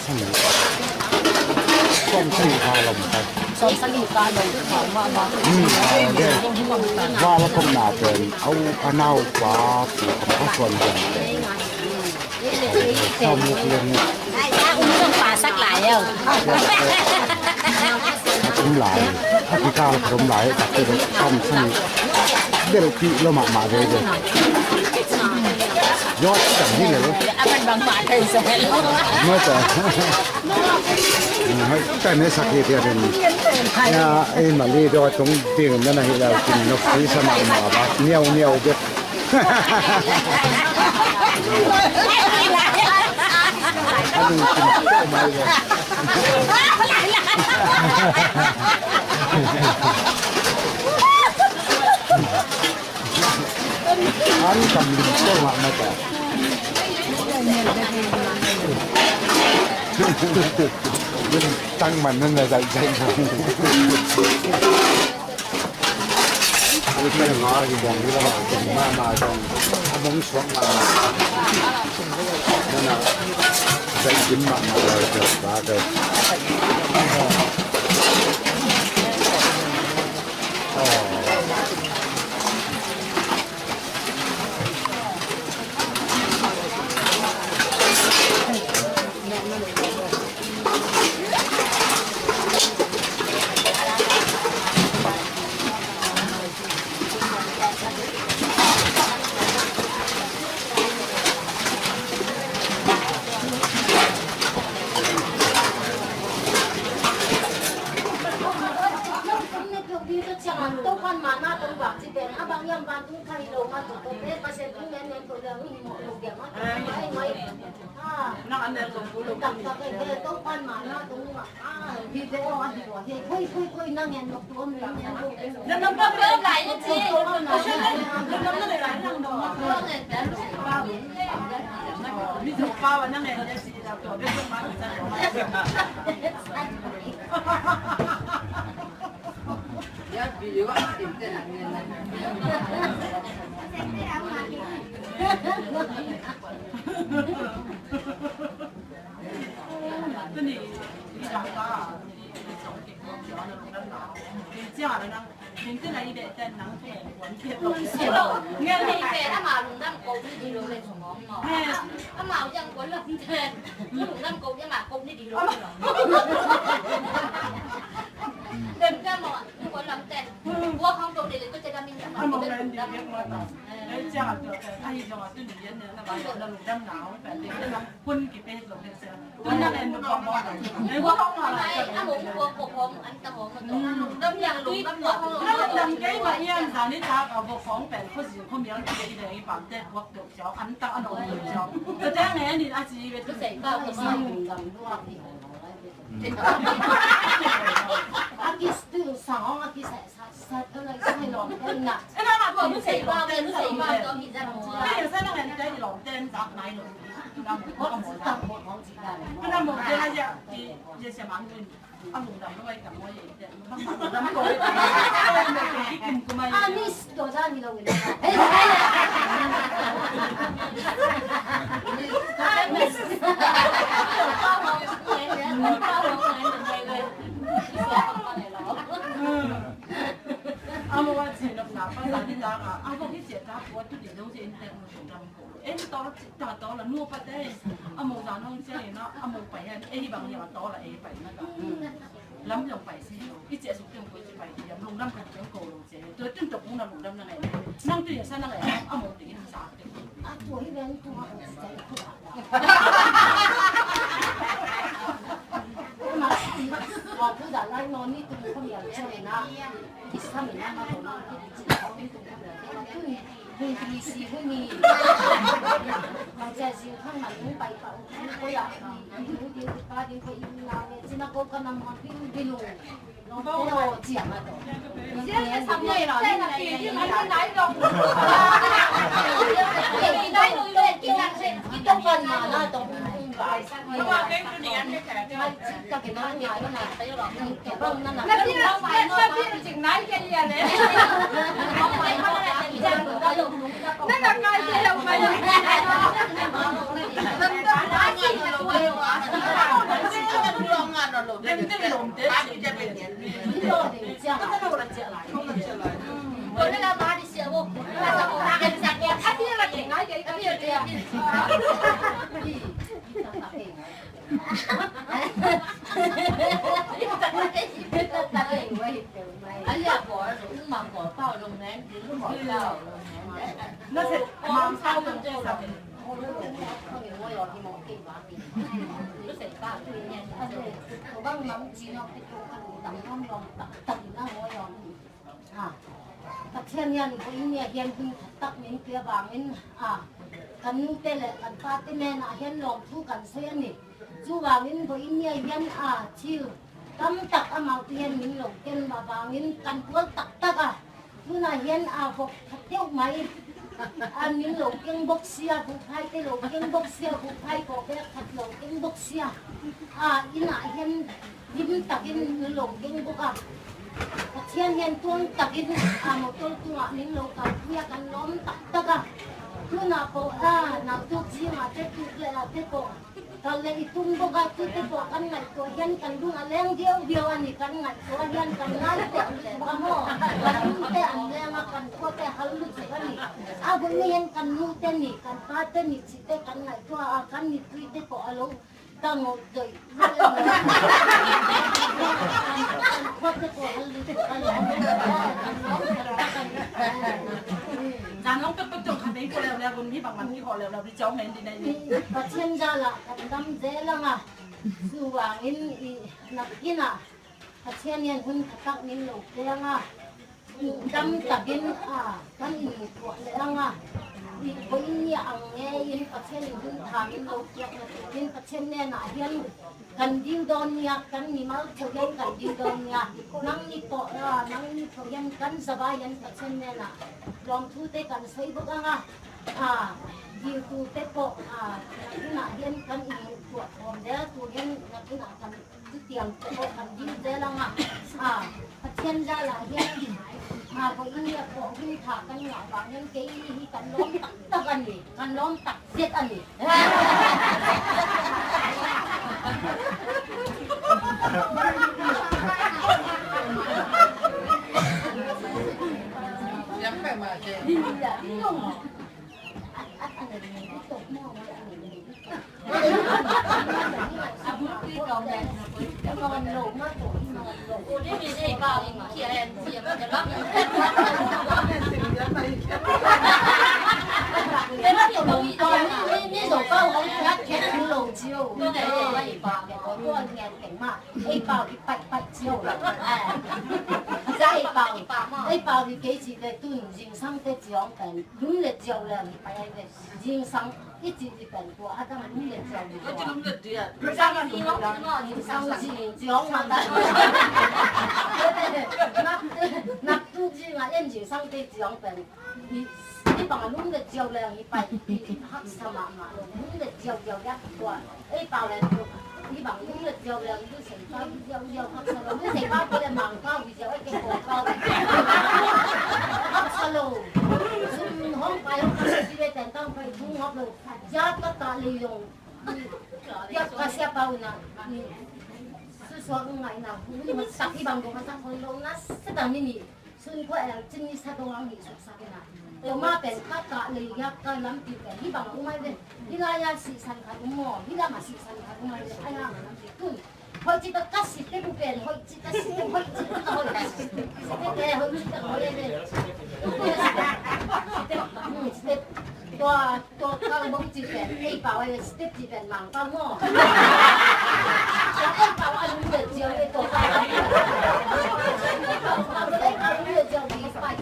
sagih. Sawm sagih ka lom pai. Sawm sagih ka lom pai. Hmm, ah, okay. Val a khopna pen au a naupa pu kong a suan pen. Sawm guk le guk. A um zong pasak lai au. A tum lai. A kikal ka tum lai. Takte sawm sagih. Belpih lo mahmah veve. Yawt kan hi le lo. A kan bang mah thei sa lo. Mata. Hai, kan ne sak hi tia den. Ya, ei mali do tung ding na na hi lau kin nok si sa ma ma ba. Niau niau bek. An kam lim ko ma ma ta. Tang man nan na zai zai na. Ui, ka nga hi bong hi la ma, ma ma dong. A bong suak ma ma. Na na. Zai kim ma ma la ka ba ka. Oh. Topan mana tong bak ci pen a bang yam ban tung thai lo ma tu to pe pa sen tung men men ko le hu mo lo dia ma tu ai mai. Ah. Nang an ne ko lo. Tak tak ke Topan mana tong ma. Ah, hi de o a hi lo. He koi koi koi nang en lo tu om nang en lo. Nang nang pa pe lai ni ci. Nang nang lai nang do. Mi zo pa wa nang en ci. Ngen ni pen ama lungdam ko ni di lo le sungom no. Ama ujang ko lam ten. Lungdam ko ama ko ni di lo. Dem ka mo, ko lam ten. Ko khang ko de le ko te da min ka ma. Ama ko lungdam. Ai jong a tu ni yan na ba lungdam na ong pen de na. Kun ki pe lo pe se. Kun na en ko mo. Ai ko hong ma la. Ai a hong ko ko hong an ta hong ma to. Dam yang lo dam yang lo. Dam dam kei ma ian za ni ta ka bo hong pen ko si ko miang ki de i pam te ko to chao an ta an hong chao. Ta te nge ni a si ve tu sei ba ko sa. A kis tu sa hong a kis sa. Anis to dan ni lo ni. Anis. Amo wa chin nok na pa sa ni ta ka. Amo ki sia ta ko. Inn tawh, ta tawh la nu pa te, a mo za nong cia ina, a mo pai hen, ei bang hiam a tawh la ei pai na ka. Lam zong pai si, i cia suk tiang koi ci pai hiam, lungdam kan tiang ko lo cia. Tua tun tok kong na lungdam na ngai. Nang tu ya sa na ngai, a mo tu in sa te. A tua hi ven tu ha. Ma si, wa tu da lai no ni tu ko ya cia na. Isa mi na ma ko na ki ci ko ni tu ko ya. Hong pi si hong ni. Bang cia si hong man hong pai pa hong ko ya. Hong di pa di ko i na me ci na ko ka nam hong pi hong di lu. Long ko lo cia ma to. Cia na sam nei lo, cia na pi di ma na nai lo. Nai lo le ki na se ki to kan ma na to. A, Pathian hian ko inn ah hian hun taktak min pia bangin, a, kan nute le kan pate menah hian lawmthu kan sawi a ni. Chuvangin ko inn ah hian, a, thil tamtak amau te hian min lo ken mah vangin kan pual taktak a. Tunah hian, a, vok that deuh mai. A, min lo keng bawk sia, buhphai te lo keng bawk sia, buhphai kawh bek khat lo keng bawk sia. A, innah hian lim takin min lo keng bawk a. Pathian hian tuang takin, a, motor tungah min lo kalpui a, kan lawm taktak a. Tunah pawh, a, nautuk zingah te tuk leh a te pawh kal leh i tum bawk a, tute pawh kan ngaihtuah hian kan lung a leng viau viau a ni, kan ngaihtuah hian kan ngai teh a maw, kan lungte an leng a, kan khuate hal lutuk a ni. A guih ni hian kan nute ni, kan pate ni cihte kan ngaihtuah a, kan ni tuite pawh a lo tangawh dawih. Kan khuate pawh hal lutuk a ni. Zan hong pekpek tawh khat ei pawh leuleu, hun hi bangmah kihawh leuleu. Pathian zalah kan dam zel ang a, chuvangin i nakinah Pathian hian hun thatak min lo pe ang a, dam takin a kan intuah leh ang a, i vawiin ni ang ngeiin Pathian in hun tha min lo piakna turin Pathian hnenah hian kan dil dawn nia, kan mimal theuh hian kan dil dawn nia. Nangni pawh, a, nangni pawh hian kan zava hian Pathian hnenah lawmthute kan sawi bawk ang a, a, diltute pawh, a, nangni hnenah hian kan intuah thawm zel tur hian nangni hnenah kan, chutiangte pawh kan dil zel ang a, a, Pathian zalah hian, a, vawiin ni a pawh hun tha kan ngah vang hian kei hi kan lawm taktak a ni. Kan lawm tak zet a ni. Ei pau hi paih paih cio. Ei pau hi kei cih le tun zingsang te ciang pen lum le ziau le hi paih ai ve. Zingsang i cih hi pen tua a dang lum le ziau hi. Zingsang zing ciang ma ta. Nak, nak tu zing a en zingsang te ciang pen. I, i bang a lum le ziau le hi paih, i haksa mahmah lo, lum le ziau ziau ziau tua. Ei pau le tu, i bang lum le ziau le tu sei pa, ziau ziau haksa lo, tu sei pa tu le mang pa, ziau ei ke ko pa. Haksa lo. Sum hong pai hong pai si le ten tang pai tu ngap lo. Ziau ka ta le yong. Ziau ka sia pau na. Su suak ngai na, hu ni ma sa ki bang do ma sa hon lo na, sa ta ni ni. Sun khua el cin ni sa dong ang ni suk sa kena. Tua mah pen ka kah lei a ka lampi pen hih bang a um ai ve. Hih lai-ah sihsan khat um maw, hih lamah sihsan khat um ai ve. Ai hang a lampi tun. Hoih cih tak ka site bu pen, hoih cih tak site, hoih cih tak hoih. Site te, hoih cih tak hoih ai ve. Site, hmm, site. Tua, tua kal bawng cih pen, ei pau ai ve, step cih pen mang pau maw. Tua ei pau a lung le ciau le tua pau. Ei pau a lung le ciau ding pai.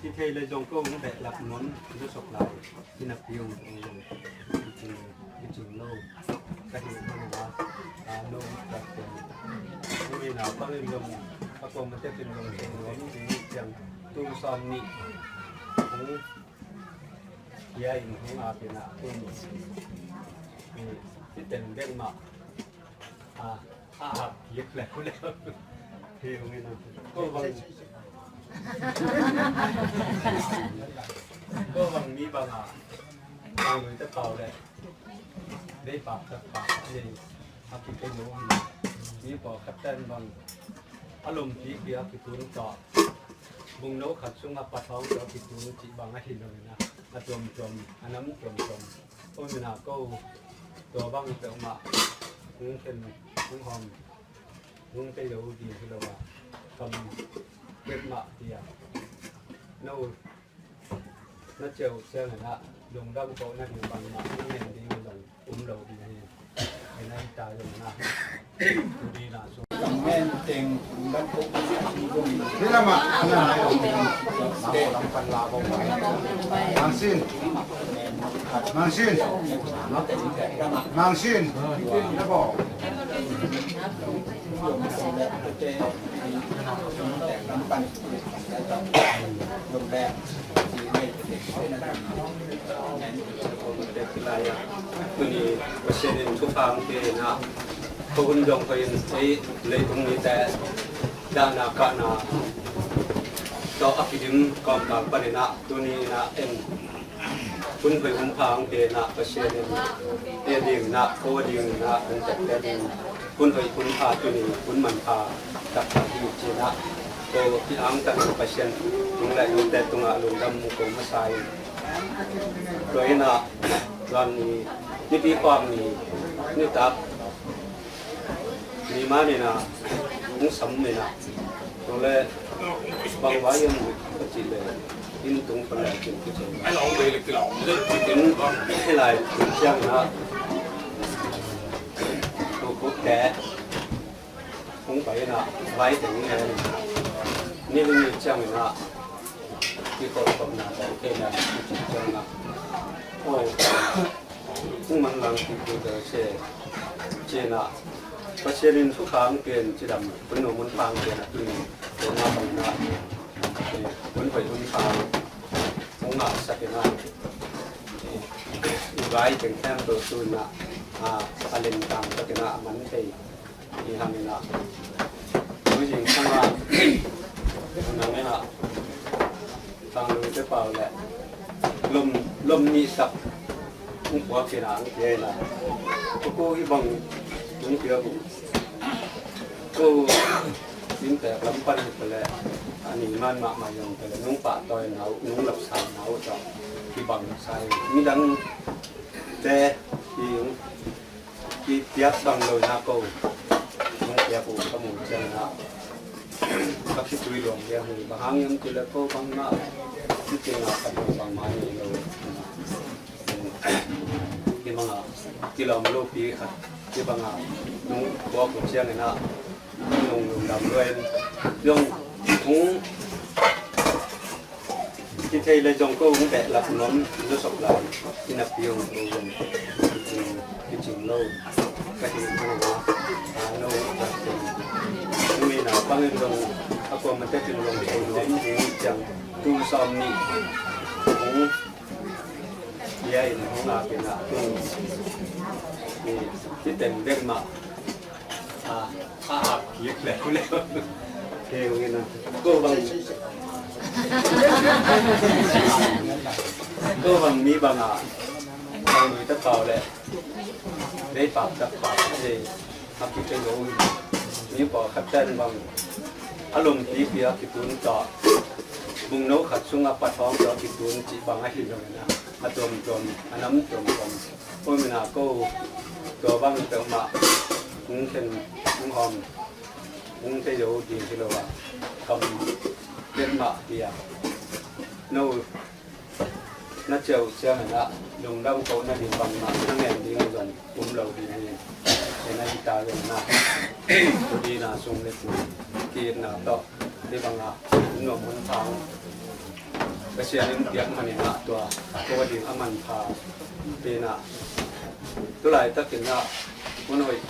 Kithei le zong ko hong behlap nuam, zawsop lai. Kinapi hong zong kicing, kicing lo. Ka hih hong a, a lo ka pen. Hong ina pangin zong, a kong mate pen zong kicing nuam, kicing ciang tum sawm nih. Hong hia in hong a pen a pen. Kicing bek mah. A, a, a, kik leh, leh. Hi, hong ina. Ko bang. Ko bang mi bang a. Bang lui te pau leh. Dei pak tak pak. Dei. A kik te lo. Mi pau khat ten bang. A lom pi pi a kitun ta. Bung no khat sung a pat hong ta kitun ci bang a hi lo na. A tuam tuam, a nam tuam tuam. Oi, mina ko, tua bang peuhmah hong khen, hong hawm, hong tei lo ding hi lo a, kam peuhmah hi a. No, na ceu ciangin ah, lungdam kohna ding bangmah na ngen ding zong um lo ding hi. Hi na hi ta zong na. Hih lamah, Mangsin. Mangsin. Mangsin. Tuni Pasian in thupha hong pia in ah, ko hun dong ko in ei leitung mite dahna kahna tawh a kidim kawmkal panin ah tuni in ah en hun hoih hun pha hong pia in ah Pasian in ei ding in ah ko ding in ah hong tette ding hun hoih hun pha tuni hun manpha taktak hi ci in ah ko i angtang Pasian tung le note tungah lungdam ko masa in. Tua in ah, tuan ni, nipi khuak ni, nitak, ni ma ni na, hong sam ni na, tua le, bang vai in, ka cih le, inn tung pan le, cin ka cih le. Inn, hih lai, ciang na, tua kuk te, hong pai in ah, vai teng in ah, ni ni ciang in ah, kikhop khopna tawh kei in ah, kici ciang in ah, oh, hong manlang kik kik a se, ci in ah, Pasian in thupha hong pia in cidam, hun nuam hun pha hong pia in ah, tuni, tuni bang in ah, eh, hun hoih hun pha hong ngahsak in ah, eh, i vai teng khempeuh tu in ah, ah, a len tang tak in ah, a man thei. Hi hang in ah, tu zing sang ah, nang in ah, tang lui te pau le, lom, lom nih sak, hong puak in ah, hong pia in ah. Ko ko hi bang, hong pia bu. Ko, in te lam pan hi pale, a ni man mahmah zong pale, nong pahtawina uh, nong lapsangna uh tawh, hi bang sa hi. Midang te, hi hong, Ki piak bang lo na ko. Hong piak uh ka mu ciang na. ka khitui luang dia hi. Bang hang hiam cih leh ko bangmah, ci ciangah ka tuang bangmah nei lo. Hi bangah kilawm lopi khat hi bangah nung buak uh ciangin ah nung lungdam lua in zong hong hi thei le zong ko hong behlap nuam zawsop lai. Hi napi hong ko zong kicing, kicing lo ka hi hang a, a no ka teng. Nui na bangin zong a kuamah tekin zong thei nuam hong hi ciang tu sawm nih hong Bia in hong a pina tung. Hi teng bek mah. A, a ap kik leuleu. Kei hong ina ko bang, ko bang mi bang a, bang lui ta pau le, bei pau ta pau. Hei, a kik leuleu. Mi pau khat ten bang a lom pipi a kitun ta. Bung no khat sungah pathawng tawh a kitun cih bang ahi zongin ah, a tuamtuam, a nam tuamtuam. Tua mina ko tua bang peuhmah hong khen, hong hawm, hong thei zo ding hi lo a, kam pen mah hi a. No na ciah uh ciangin ah lungdam kohna ding bangmah na ngen ding zong um lo ding hi. Kei na hi ta zong na, tua dina sung le pu kiitna tawh hi bangah nuam hun thang Pasian in piak manin ah tua ko a ding a manpha pen ah, tu laitakin ah hun hoih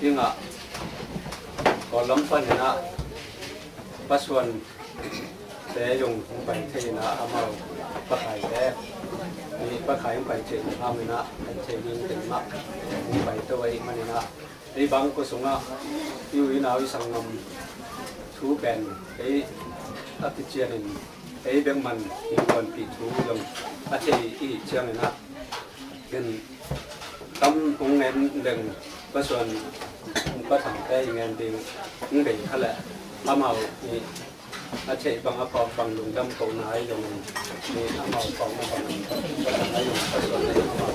dingah Kawllam panin ah pasuan te zong hong pai thei in ah, amau pakai te, i pakai hong pai thei in ah, pai thei ding teng mah hong pai to ahih manin ah, ei bang ko sungah i u i nau i sanggam thu pen ei a kicianin ei bek man i kuanpih thu zong a thei i hih ciangin ah, ken kam hong ngen leng pasuan, pathangte i ngen ding hong bei kha leh amau i a theih bang a phawk bang lungdam kohna ahi zongin, i amau phawkna bangin pathang ahi zongin pasuan ahi amau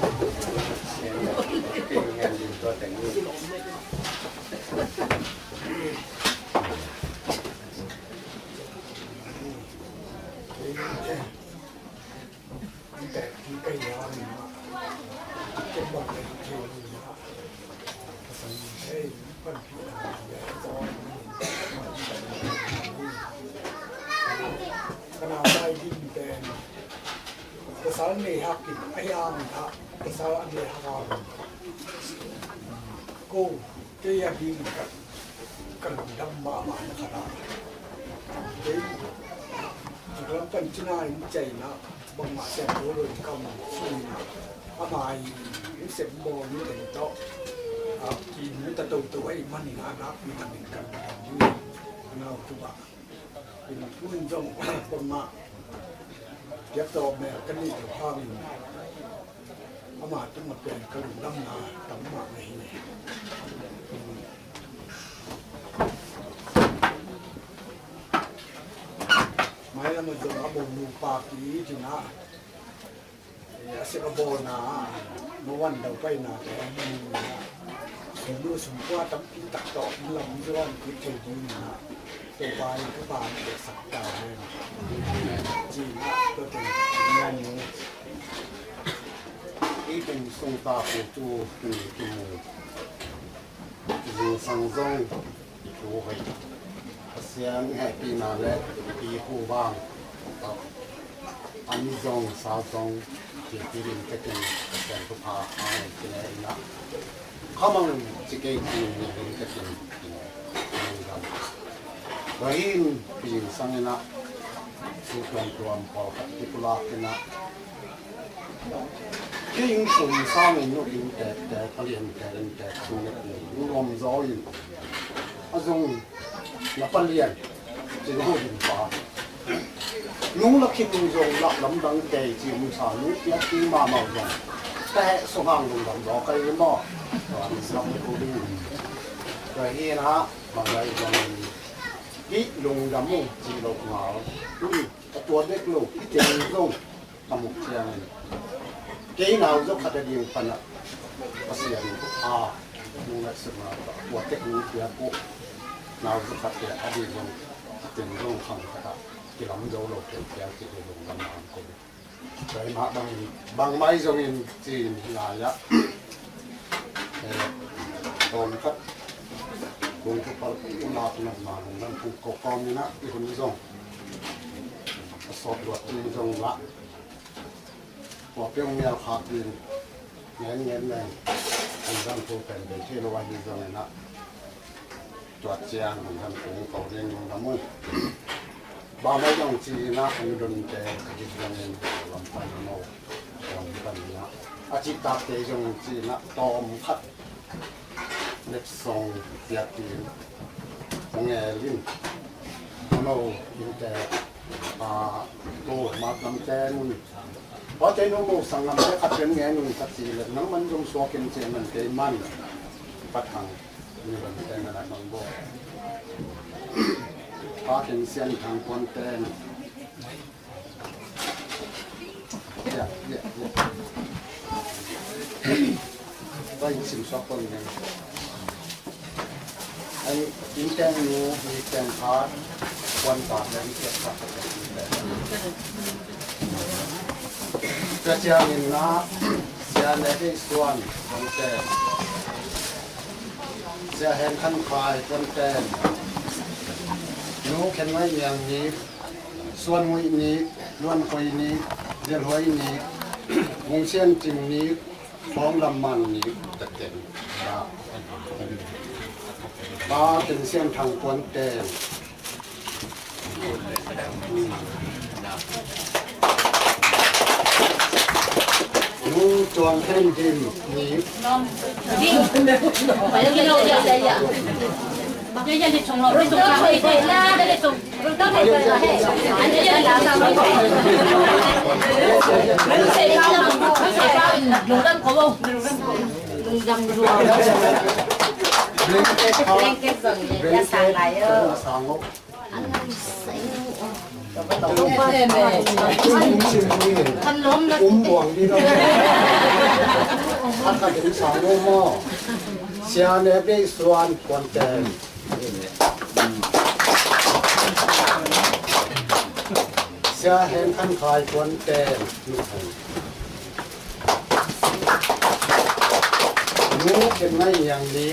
ngen leng i ngen ding tua teng hi. Ka nau lai ding pen pasal nei hak in ahi hangin ah, pasal a nei hak hangin ko kei a ding in ka, ka lungdam mahmah na khat ah. Kei Kawllam pan cina in China bangmah sem lo lo in ka mun sui na, ama i sem bawl ni teng tawh a ki mu ta toto ahih manin ah nakpi takin ka lungdam ding. Nau tu bah in tu in zong bangmah piak tawh mel ka nih lo hangin ama tungah pen ka lungdamna tam mah na hi. Mailam a zong a bawlnu pa ki ding ah, a sep a bawlna, mawan daupaina te, sumlu sumkua tampi tak tawh lam zuan kik thei ding in ah, Topa in thupha na pia sak ta hen. Ci in ah tua teng ngan ni. Ei teng sung ta pu cu tuni tumu zingsang zong i thu hoih, Pasian hehpihna le i pu vang a mi zong sa zong kilpi lim tekin Pasian thupha a ngei kine in ah, khamang ci kei kin ni lim tekin kine in ah. Tua hi in pi zingsang in ah thu tuamtuam pawlkhat kipulak in ah, kei in kum sangin nu in tektek, palian tektek sung le pi in nuam zaw in a zong na palian cin ho ding pa nung la khit nung zong lak lamdang kei ci um sa nung piak ti mahmah zong ka heh sung hang lungdam zaw ka hi maw? Tua lungdam ko ding. Tua hi in ah bang lai zong hih lungdam uh cih loh ngal. Tuni a tua dek lo, hih teng zong ka muk ciangin kei nau zong khat a ding pan ah Pasian in a nung ngaihsutna a tua tek nung piak uh. Nau zakhat te a dih zong, a teng zong khang khat ah kilam zo lo kei piang ci hi lungdam a ang ko. Tua hi mah bangin, bangmai zongin ci-in ngai ah, eh, tawm khat kung thupal lak nop ma lungdam kong ko kawm in ah, i hun zong a sawt luat ding zong lah, tua piang mial khak ding ngen ngen leng, lungdam thu pen bei thei lo ahi zongin ah, tua ciang lungdam kong ko ding lungdam un. Bangmai zong ci-in ah, an donte a gik zongin lam pan mo, lam pan in ah, a cihtakte zong ci-in ah tawm khat letsong piak in, ngel in, a mo innte, a, to mat lamte nun, pate no mo sanggamte khat pen ngen un ka ci leh, nang man zong suak in ci man kei man, Pa Thang ni ban te na na mang bo. Pa Khen Sian Thang Puan ten. Ya, ya, ya. Bai sim suak pon ngen. Ai, in teng nu, ni teng khat, puan khat, len kiat khat, khat, khat. Ka ciangin na, Sia Ne Dei Suan, puan ten. Sia Hen Khan Khai, puan ten. Nu Khen Ngai Niang ni, Suan Ngui ni, Luan Koi ni, Del Huai ni, Mung Sian Cing ni, Thawng Lam Man ni, Taten. Pa Khen Sian Thang Puan ten. Nu Tuang Hen Dim ni. Blanket zong ya sang lai. Kan lom na. Um buang di lo. Khat khat in sang lo maw. Sia Ne Dei Suan puan ten. Sia Hen Khan Khai puan ten. Nu Khen Ngai Niang ni.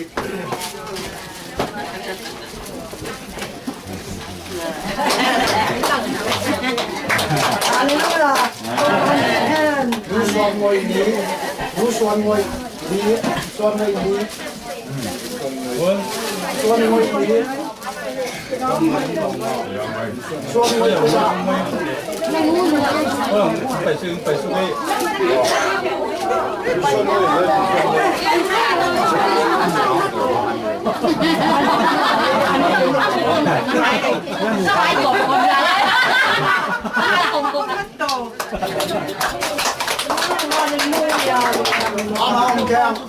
Halleluia. Amen. Nu Suan Ngoi ni. Nu Suan Ngoi ni. Suan Ngoi ni. Suan Ngoi ni. Halleluia. Amen.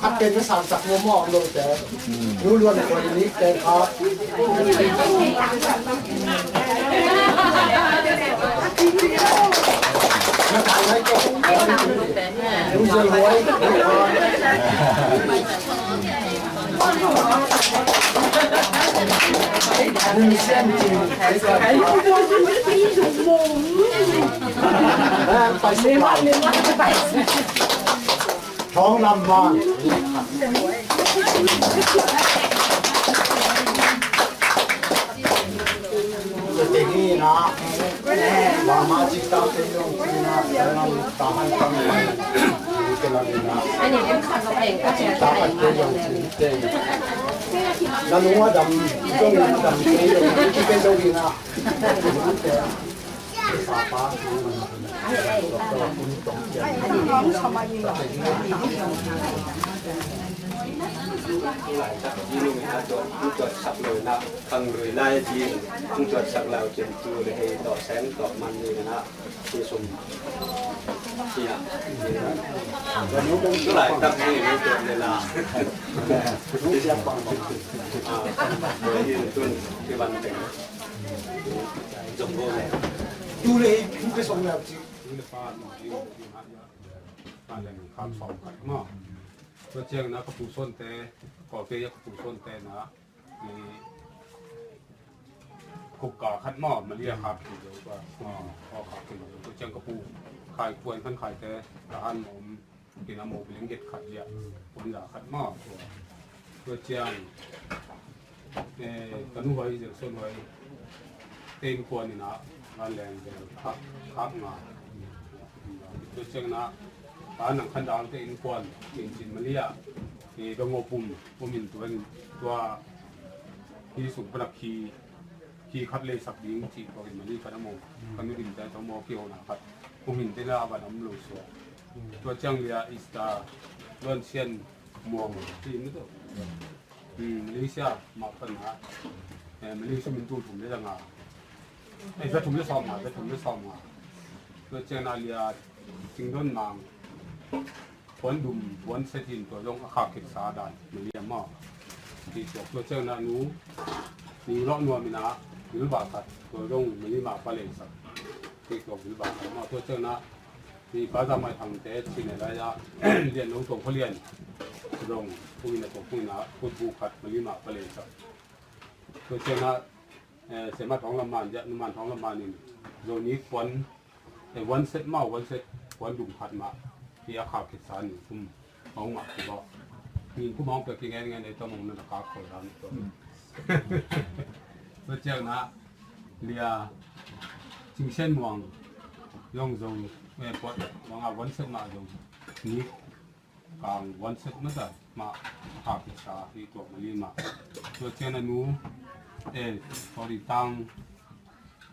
Khat pen na sang sak mo mo lo te. Nu Luan Koi ni te kha. Na kai nai ke. Nu Luan Koi. Nu Sian Cing. Thawng Lam Man. Tengina, mama cik tak tengok cina, dalam tahan tahan. Itulah ina. Tahan tengok cina. Lalu adam, dong adam tengok, kita dong ina. Tu le, tu ke song le ci. Tu le pa no, tu le pa le kham song ka ma. Tua ciang na ka pu son te, ko pe ya ka pu son te na. Ni Khup ka khat maw, Malia khak khin zo ka. Aw, khak khin zo. Tua ciang ka pu Khai Puan Khan Khaite, ka han mawm, kina mawm blanket khat liah, puan za khat maw, tua. Tua ciang, eh, ka nu hoi, Zek Son hoi, te innkuan ina, van leng zel, khak, khak nga. Tua ciang na, ka nang khan dang te innkuan, in cin Malia, eh, dong o pum, pum in tuan, tua, hi sung panak hi, Khi khat lei sak ding cih tuak in mani khat a maw, ka nu dim te tawh maw kihona khat. Kum hin te la a van om lo suak. Tua ciang lia ista luan sian muang ci mi tawh. Malaysia mah pan ha. Malaysia min tu thum le zanga. Za thum le sawm nga, za thum le sawm nga. Tua ciang na lia Cingdon Mang. Puan dum, puan set in tua zong a khak khitsa dan, Malia maw. Ti tuak tua ciang na nu, ni lawh nuam ina, bilba khat, tua zong Malia mah pa lei sak. Ti tuak bilba khat maw, tua ciang na, ni pa za mai thang te, cine lai a, lian lo tuang khualian, zong, kung ina tuang kung ina, kutbu khat, Malia mah pa lei sak. Tua ciang na, eh, sema thawng lam man, ja, nu man thawng lam man in, zong ni puan, Eh, one set mah, one set, puan dum khat mah. Hi a khak khitsa ni kum. Hong mah ki bawk. Ni kum hong pek ki ngen ngen, eh, tawm hong na ka khol dan. Tua ciang na, lia, Cingsian Muang, zong zong, eh, puan, manga one set mah zong. Ni, kang one set mah ta, mah, a khak khitsa, hi tuak Malia mah. Tua ciang na nu, eh, sorry, tang,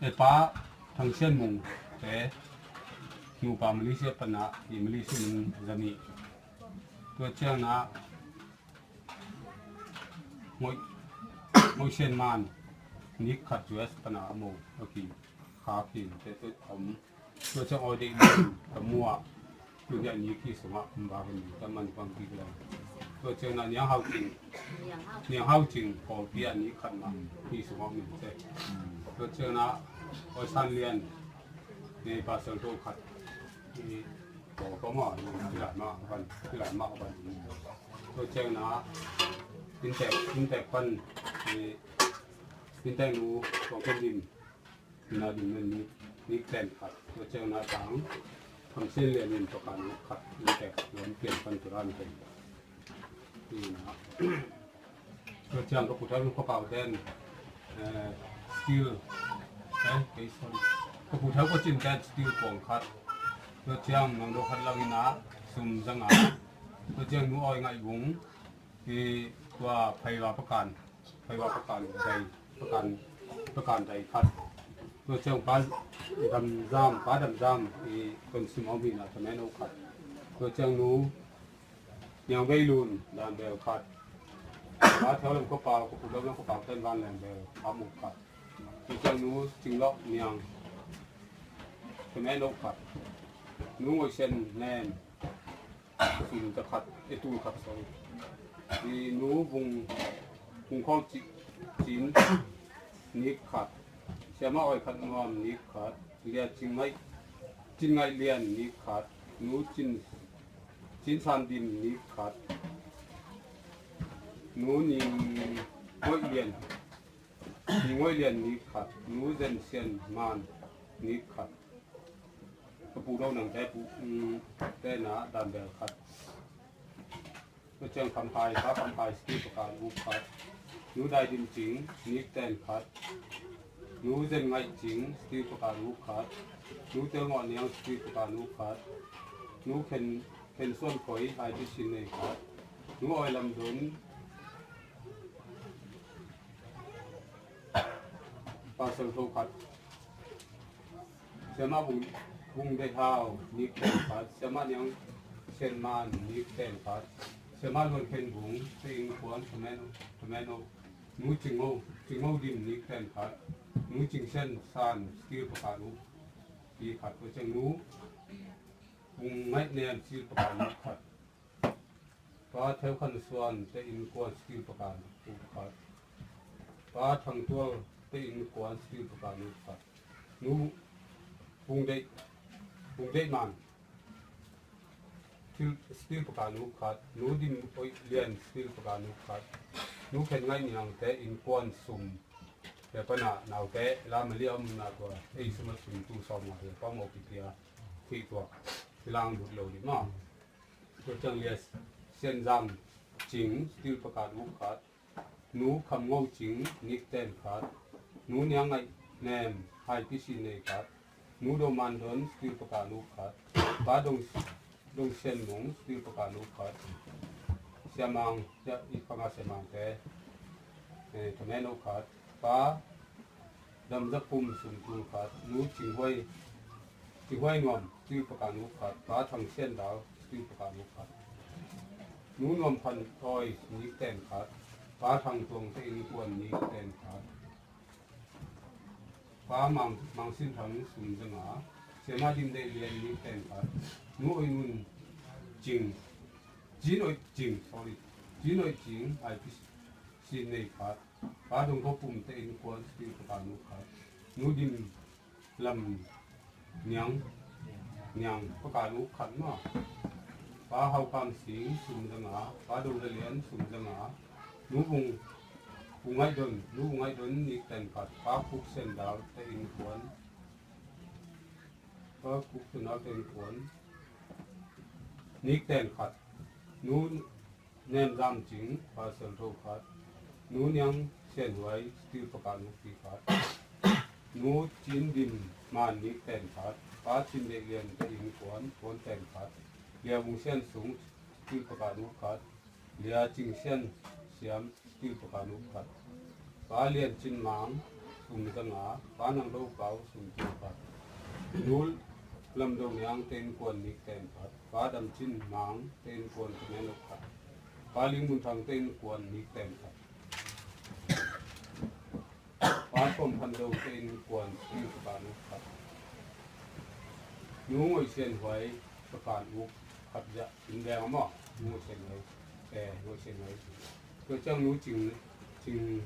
E pa Thang Sian Mung te nupa Malaysia pana i Malaysia min zani. Tua ciang na Ngoi, Ngoi Sian Man nik khat U S pana a mo a ki kha kin te tu om. Tua ciang aw dei ka mua. Tua ciang ni khi sungah kum ba kan ni ta man pang kik lai. Tua ciang na Niang Hau Cing. Niang Hau Cing, Kawlpi ah ni khat mah khi sungah min te. Tua ciang na Aw San Lian. Ni pasal tu khat. Ni Kawl ko mah, ni Lai mah ban, Lai mah ban. Tua ciang na Intek, Intek pan ni Intek nu Kawng Ken Dim. Ina ding men ni, ni ten khat. Tua ciang na tang, Kham Sin Lian in tua kan khat, ni tek, lam pian pan tu ran ten. Ina. Tua ciang ka pu thau ka pau ten, eh, steel, eh, kei sorry. Ka pu thau ka cin ten steel kuang khat. Tua ciang nang do khat lang ina, sum zanga. Tua ciang nu oi ngai bung, i tua phaiva pakan. Phaiva pakan dai, pakan, pakan dai khat. Tua ciang pa Dam Zam, pa Dam Zam, i kon sim om hi na, tamen o khat. Tua ciang nu, Niang Vei Lun, dan bel khat. Pa Theu Lam Ko Pau, Ko Pu Dam Lam Ko Pau, ten van leng bel, pa mu khat. Tua ciang nu, Cing Lok Niang, tamen o khat. Nu Ngoi Sian Nen, Tul ta khat, eh, tul khat, sorry. I nu Vung, Vung Khol Ci-, Cin, nik khat. Siama Oi Khat Nuam, nik khat. Lia Cin Ngai, Cin Ngai Lian, nik khat. Nu Cin, Cin San Dim, nik khat. Nu Ning Ngoi Lian, Ning Ngoi Lian, nik khat. Nu Zen Sian Man, nik khat. Ka pu do nang te pu, mm, te na dan bel khat. Tua ciang Kham Khai, pa Kham Khai steel pakan uk khat. Nu Dai Dim Cing, nik ten khat. Nu Zen Ngai Cing, steel pakan uk khat. Nu Tel Ngawh Niang, steel pakan uk khat. Nu Khen, Khen Suan Khoi, hai ti sin nei khat. Nu Oi Lam Don, pasal tho khat. Siama Vung, Vung Dei Hau, nik ten khat. Siama Niang Sian Man, nik ten khat. Siama Luan Khen Vung, te innkuan, tamen o, tamen o. Nu Cing Ngo, Cing Ngo Dim, nik ten khat. Nu Cing Sian San, steel pakan uk, pi khat. Tua ciang nu Vung Ngai Nian, steel pakan uk khat. Pa Theu Khan Suan te innkuan steel pakan uk khat. Pa Thang Tual te innkuan steel pakan uk khat. Nu Vung Dei, Vung Dei Man steel, steel pakan uk khat. Nu Dim Oi Lian steel pakan uk khat. Nu Khen Ngai Niang te innkuan sum Tua pana naute la mali a om na tua ei sum a sum tul sawmnga hi pa mawh kipia khuih tua kilang lut lo dih maw. Tua ciang Lia Sian Zam Cing, steel pakan uk khat. Nu Kham Ngo Cing, nik ten khat. Nu Niang Ngaih Nem, hai pisi nei khat. Nu Do Man Don, steel pakan uk khat. Pa Dong, Dong Sian Mung, steel pakan uk khat. Siamang, Sia, i panga Siamangte, eh, thamen uk khat. Pa Dam Za Pum, sum tul khat. Nu Cing Huai, Cing Huai Nuam, steel pakan uk khat. Pa Thang Sian Dau, steel pakan uk khat. Nu Nuam Phan Oi, nik ten khat. Pa Thang Tuang Te Inn Kuan, nik ten khat. Pa Mang, Mang Sin Thang, sum za nga. Siama Dim Deih Lian, nik ten khat. Nu Oi Nun Cing, Cin Oi Cing, sorry. Cin Oi Cing, hai pisi nei khat. Pa Dong Kho Pum Te Inn Kuan, steel pakan uk khat. Nu Dim Lam Niang, Niang, pakan uk khat maw. Pa Hau Kam Sing, sum za nga. Pa Do La Lian, sum za nga. Nu Bung, Bung Ngaih Don, Nu Bung Ngaih Don, nik ten khat. Pa Kuk Sian Dau Te Inn Kuan, Pa Kuk Sian Dau Te Inn Kuan, nik ten khat. Nu Nem Zam Cing, parcel tho khat. Nu Niang Sian Huai, steel pakan uk khat. Nu Cin Dim Man, nik ten khat. Pa Cin Deih Lian Te Inn Kuan, puan ten khat. Lia Bung Sian Sung, steel pakan uk khat. Lia Cing Sian Siam, steel pakan uk khat. Pa Lian Cin Mang, sum za nga. Pa Nang Do Pau, sum tul khat. Nu Lam Do Niang Te Inn Kuan, nik ten khat. Pa Dam Cin Mang Te Inn Kuan, thamen uk khat. Pa Ling Mun Thang Te Inn Kuan, nik ten khat. Pa Thom Phan Do Te Inn Kuan, steel pakan uk khat. Nu Ngoi Sian Huai, pakan uk khat. Zah in deng a maw. Nu Ngoi Sian Huai, eh, Ngoi Sian Huai. Tua ciang Nu Cing, Cing,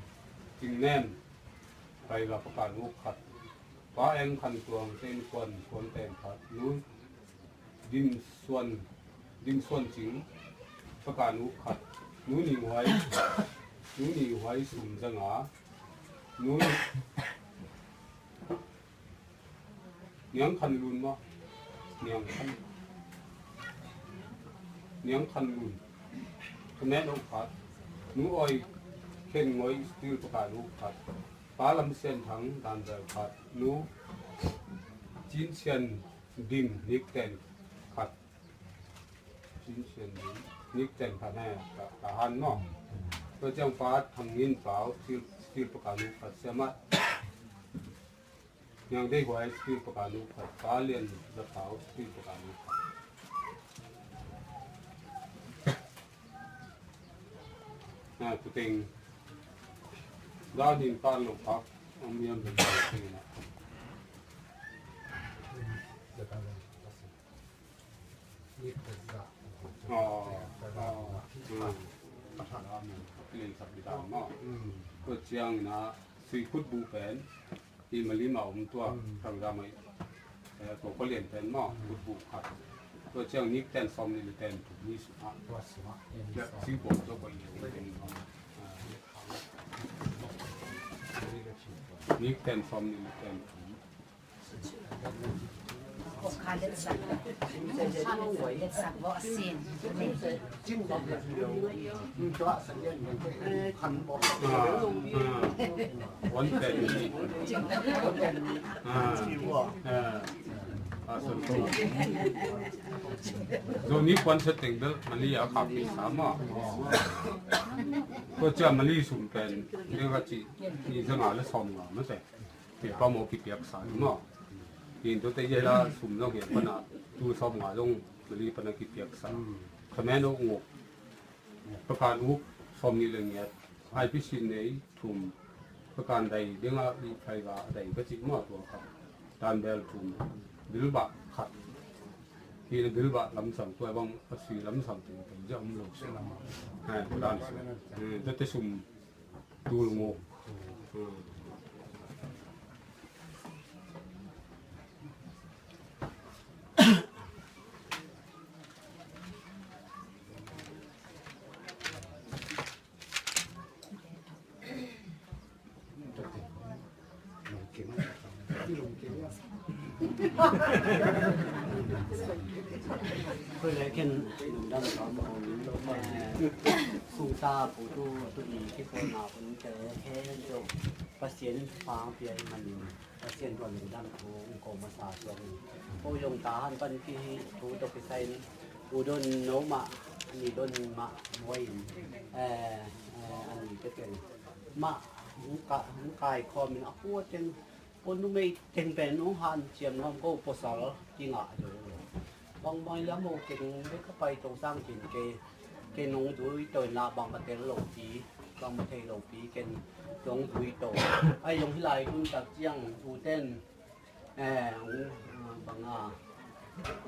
Cing Nem, Pai Ga, pakan uk khat. Pa Eng Khan Tuang Te Inn Kuan, puan ten khat. Nu Dim Suan, Dim Suan Cing, pakan uk khat. Nu Ni Huai, Nu Ni Huai, sum za nga. Nu Niang Khan Lun maw. Niang Khan, Niang Khan Lun, thamen uk khat. Nu Oi Khen Ngoi, steel pakan uk khat. Pa Lam Sian Thang, dan bel khat. Nu Cin Sian Dim, nik ten khat. Cin Sian Dim, nik ten khat he, ka, ka han maw. Tua ciang Pa Thang Ngin Pau, steel, steel pakan uk khat. Siama Niang Deih Huai, steel pakan uk khat. Pa Lian Za Pau, steel pakan uk khat. Na, tua teng dan in pan lo pak, om yam ding ding na. Aw, aw, mm. Tua ciang ina sui khutbu pen, i Malim a om tua, mm, Thangzam a, eh, tua khualian pen maw, mm, khutbu khat. Tua ciang nik ten sawmnih le ten thum ni sungah. Tua sungah, eh, singpawng tua khualian pen maw. Ah. Nik ten sawmnih le ten thum. Zo ni kuan sa teng bel mali a kha pi sa maw. Tua cia mali sum pen ni ka ci ni zanga le sawm nga ma se. Tua pa maw kipiaksa ni maw. Hi in tua te yela sum zong hi pana tu sawm nga zong mali pana kipiaksa. Khamen uk nguk. Pakan uk sawm ni le ngiat. I P C nei thum. Pakan dai dinga i phai ga dai ka ci maw tua kha. Tanbel thum. Bilbah khat. Hi le bilbah lamsang tua bang a sui lamsang tua pen ja um lo. Hai, dan sum. Hmm, tua te sum. Tul nguk. Koi le ken lungdam ka om, eh, sungsa pu tu tu i ki ko na pun te ken jo Pasian in pang pia i manin Pasian tua lungdam thu ko masa so ko yong ta han pan ki thu to ki sai ni u don no ma ni don ma moi, eh, eh, ani ke ken ma kai khom in a pu ten Pua numei teng pen nong hanciam ngam ko, pasal kingah zo lo. Bangbang i lam ho keng bek ka pai to sang kin ke, ke nong zui to na bangmah tel lo pi, bangmah thei lo pi ken nong zui to. Ai zong hi lai tun tak ciang u ten, eh, ong, ah, bang a,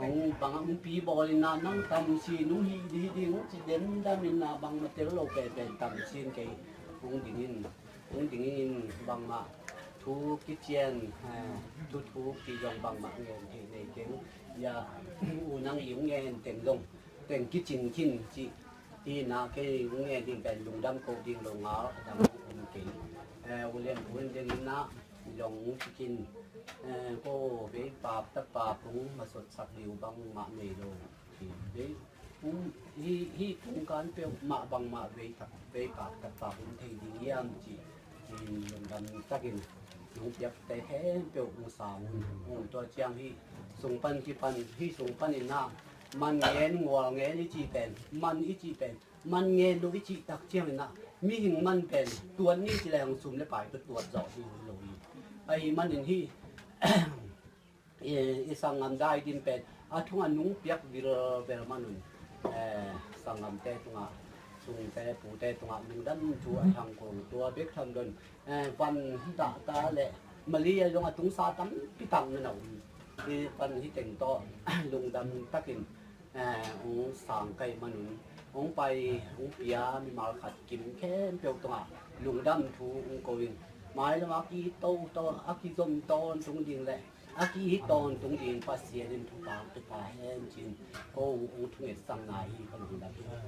ong bang a ong pi bawl in na nang tam si nong hi di ding ci dem dam in na bangmah tel lo pe pen tam sin kei ong ding in. Hong dingin bangmah thu kician, eh, thu thu kizong bangmah ngen thei nei keng. Ya, u nang i hong ngen teng zong teng kicing khin cih hi na kei hong ngen ding pen lungdam ko ding lo ngal a dang om kei. Eh, u lian hun ding na zong hong cikin, eh, ko vei pap ta pap hong masot sak liu bangmah nei lo. Hi, hi, hi tung kan peuh mah bangmah vei tak, vei kak tak tak um thei ding hiam ci, in lungdam takin nong piakte khempeuh hong sa un, hong tua ciang hi sung pan kipan, hi sung pan in na man ngen, ngual ngen i ci pen, man i ci pen, man ngen lo i ci tak ciang in na mihing man pen tuat ni ci leng sum le pai tua tuat zawh hi lo hi. Ahi manin hi i, i sanggam dai din pen a thungah nung piak vilvel manun, eh, sanggamte tungah, sungte pute tungah lungdam thu a thang kong tua bek tham don, eh, van dahta le mali a zong a tungsa tampi tak na na um. Hi van hi teng tawh lungdam takin, eh, hong sang kai manun hong pai hong pia mimal khat kim khempeuh tungah lungdam thu hong ko in mailam a ki to to a kizom tawntung ding le a kihi tawntung ding Pasian in thupha pia ta hen cin ko u thunget sang na hi ka lungdam hi.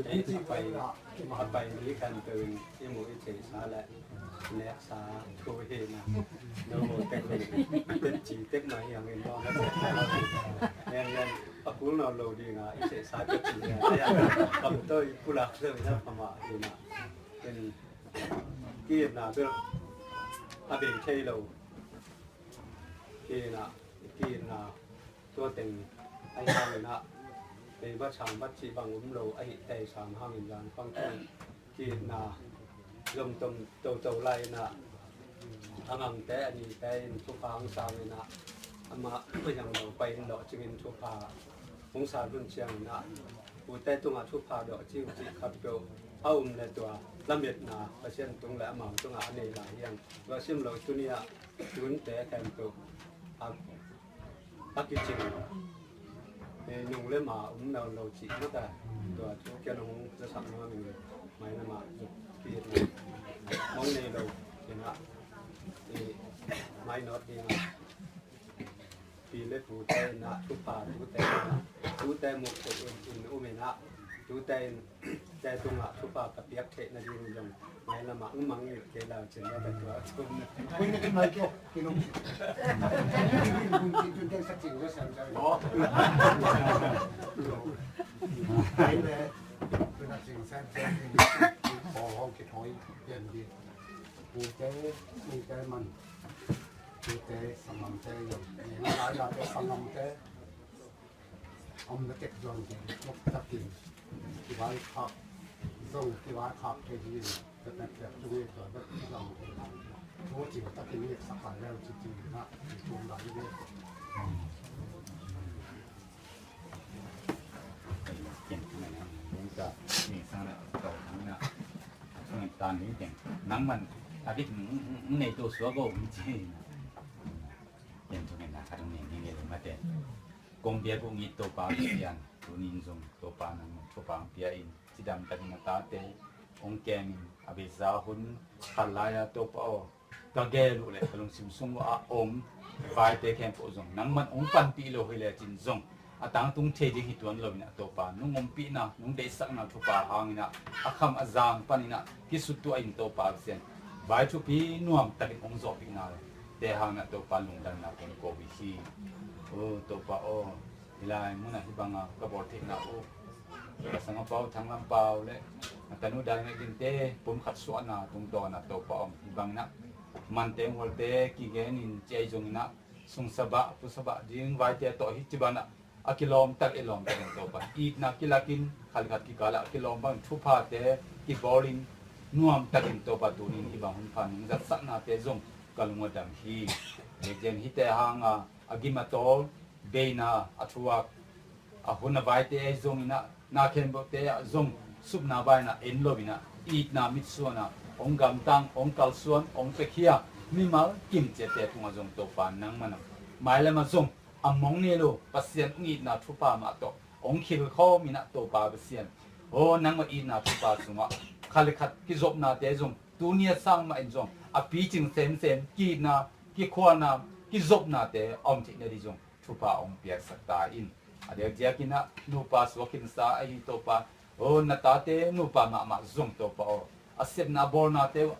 Ei ci pai, a pai mi kan peuh in i mu i theihsa le neksa thu hi na. No ho tek le tek ci tek mai hiang in no na tek sa. Nen nen a kul no lo ding a i theihsa tek ci hi na. Kam to i pulak lo na pama hi na. Ken ki na bel a bei thei lo. Ki na, ki na. Tua teng ahi hangin ah, bei bat sang bat cih bang um lo ahi tei sang hangin zan pang teng ki-itna zom tom toto lai in ah, a ngangte a nite in thupha hong sang in ah, amah a yang lo pai in lawhcing in thupha hong sang hun ciangin ah, ute tungah thupha dawh cing cih khat peuh a um le tua lametna Pasian tung le amau tungah a nei lai hiang. Tua sim lo tuni ah tunte khempeuh a a kicing, eh, nung le ma um nawn lo cih mah ta. Tua thu kian hong zasak nuam ing. Mai lamah zuk pi mong nei lo kina, eh, mai nawt ding a, pi le pute in ah thupha tute in ah, tute muk theih in, in um in ah, tute in te tungah thupha ka piak theih nading zong mai lamah hong mangngilh kei lau cin na ka tua a thum na. Ui, na kin mai kei, kin um. Kin um, kin tun teng sak cing ua sam sam. Oh. Amen. Tuna sing sem sem ding, pawl hong kithawi pian ding. Pute, mite man. Pute, sanggamte zong. Neng lai late sanggamte. Om na tek zong ding, nok takin. Kivaikhak zong, kivaikhak thei ding. Tek tek tung e tua tek zong. Tua cing takin e sakal leu ci cing na, ci tung lai e. Nang man a dik nei to suak o ci. Ken thu ngen na khat hong nei ni le mate. Kong biak uh ngit Topa Pasian, tunin zong Topa nang thupha hong pia in, cidam takin a tate hong kem in, a beisa hun khat lai-a Topa aw, ka gel uh le ka lungsim sung uh a om vaite khempeuh zong nangman hong panpih lo hi lecin zong a tangtung thei ding hi tuan lo in a Topa, nong ompihna, nong deihsakna thupha hangin a, a kham a zang panin a kisuttuah in Topa Pasian, vai thupi nuam takin hong zawhpihna te hangin a Topa lungdamna kong ko uh hi. O Topa aw, hih lai munah hih banga ka bawl theihna uh, ka sangapau Thang Lam Pau le a tanu Dai Mek Dinte pumkhat suahna tungtawn a Topa aw, hih bangin a mante hualte kigen in ci ahi zongin a, sungsabah pusabah ding vaite tawh hih ci banah a kilawm tak i lawm takin Topa, itna kilakin khalikhat kikalah a kilawm bangin thuphate kibawlin nuam takin Topa, tunin hih bang hun pha nong zatsaknate zong ka lung a dam hi. Ziahziah hihte hanga a gim a tawl, beina a thuak, a hun a vaite ahi zongin a, na khempeuhte ah zong supna baina en loin a, itna mitsuana hong gamtang, hong kalsuan, hong pekhia mimal kimciatte tungah zong Topa nangman a mailam ah zong a mong ni lo Pasian hong itna thupha mah tawh hong khilkhawm in a Topa Pasian, aw nangmah itna thupha sungah khalikhat kizopnate zong tuni a sang mah in zong a picing semsem, ki-itna, kikhualna, kizopnate a om theih nading zong thupha hong piaksak ta in. A diakdiakin a nupa suak khinsa ahi Topa, aw na tate nupa mahmah zong Topa aw, a sepna a bawlnate uh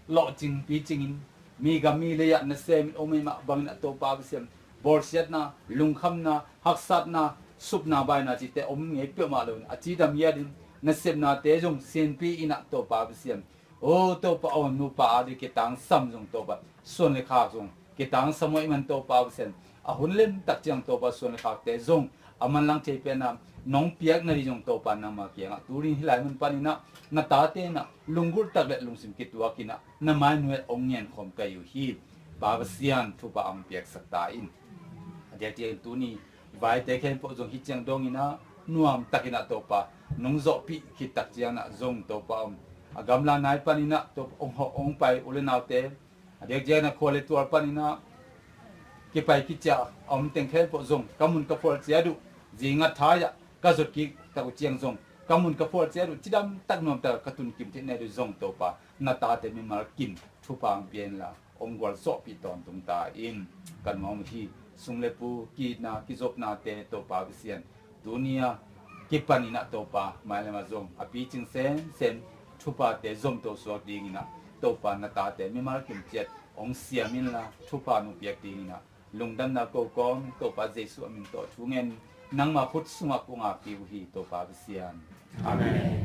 lawhcing picingin, mi gam mi lei ah nasem in om ei mah bangin a Topa Pasian, bawlsiatna, lungkhamna, haksatna, supna baina cihte om ngei peuhmah loin a cidam ngiatin nasepnate zong sinpi in a Topa Pasian, aw Topa aw, nupa a ding kitangsam zong Topa, suan le khak zong kitangsam uh ahih man Topa Pasian, a hun lemtak ciang Topa suan le khakte zong a manlang thei pen a nong piak nading zong Topa nangma kiangah tunin hih lai mun panin a na tate in a lunggulh tak le lungsim kituakin a na mai nuai hong ngenkhawm ka hi uh hi. Pa Pasian, thupha hong piaksak ta in. A diakdiakin tuni vaite khempeuh zong hih ciang dongin a nuam takin a Topa nong zawhpih khit tak ciangin a zong Topa aw, a gamla nai panin a Topa hong hawh hong pai u le naute, a diakdiakin a khua le tual panin a kipai kiciah a om teng khempeuh zong ka mun ka phual ciat uh, zinga thai ah ka zot kik tak uh ciang zong ka mun ka phual ciat uh cidam tak nuam tak ka tun kim theih nading zong Topa na tate mimal kim thupha hong pia inla hong gualzawhpih tawntung ta in. Ka nuam uh hi. Sung le pu, ki-itna kizopnate Topa Pasian, tuni a kipanin a Topa mailam ah zong a picing semsem thuphate zomto suak dingin a Topa na tate mimal kim ciat hong siam inla thupha nong piak dingin a lungdamna ko kawm Topa Jesuh a min tawh thu ngen, nangma khut sungah kong ap uh hi Topa Pasian. Amen.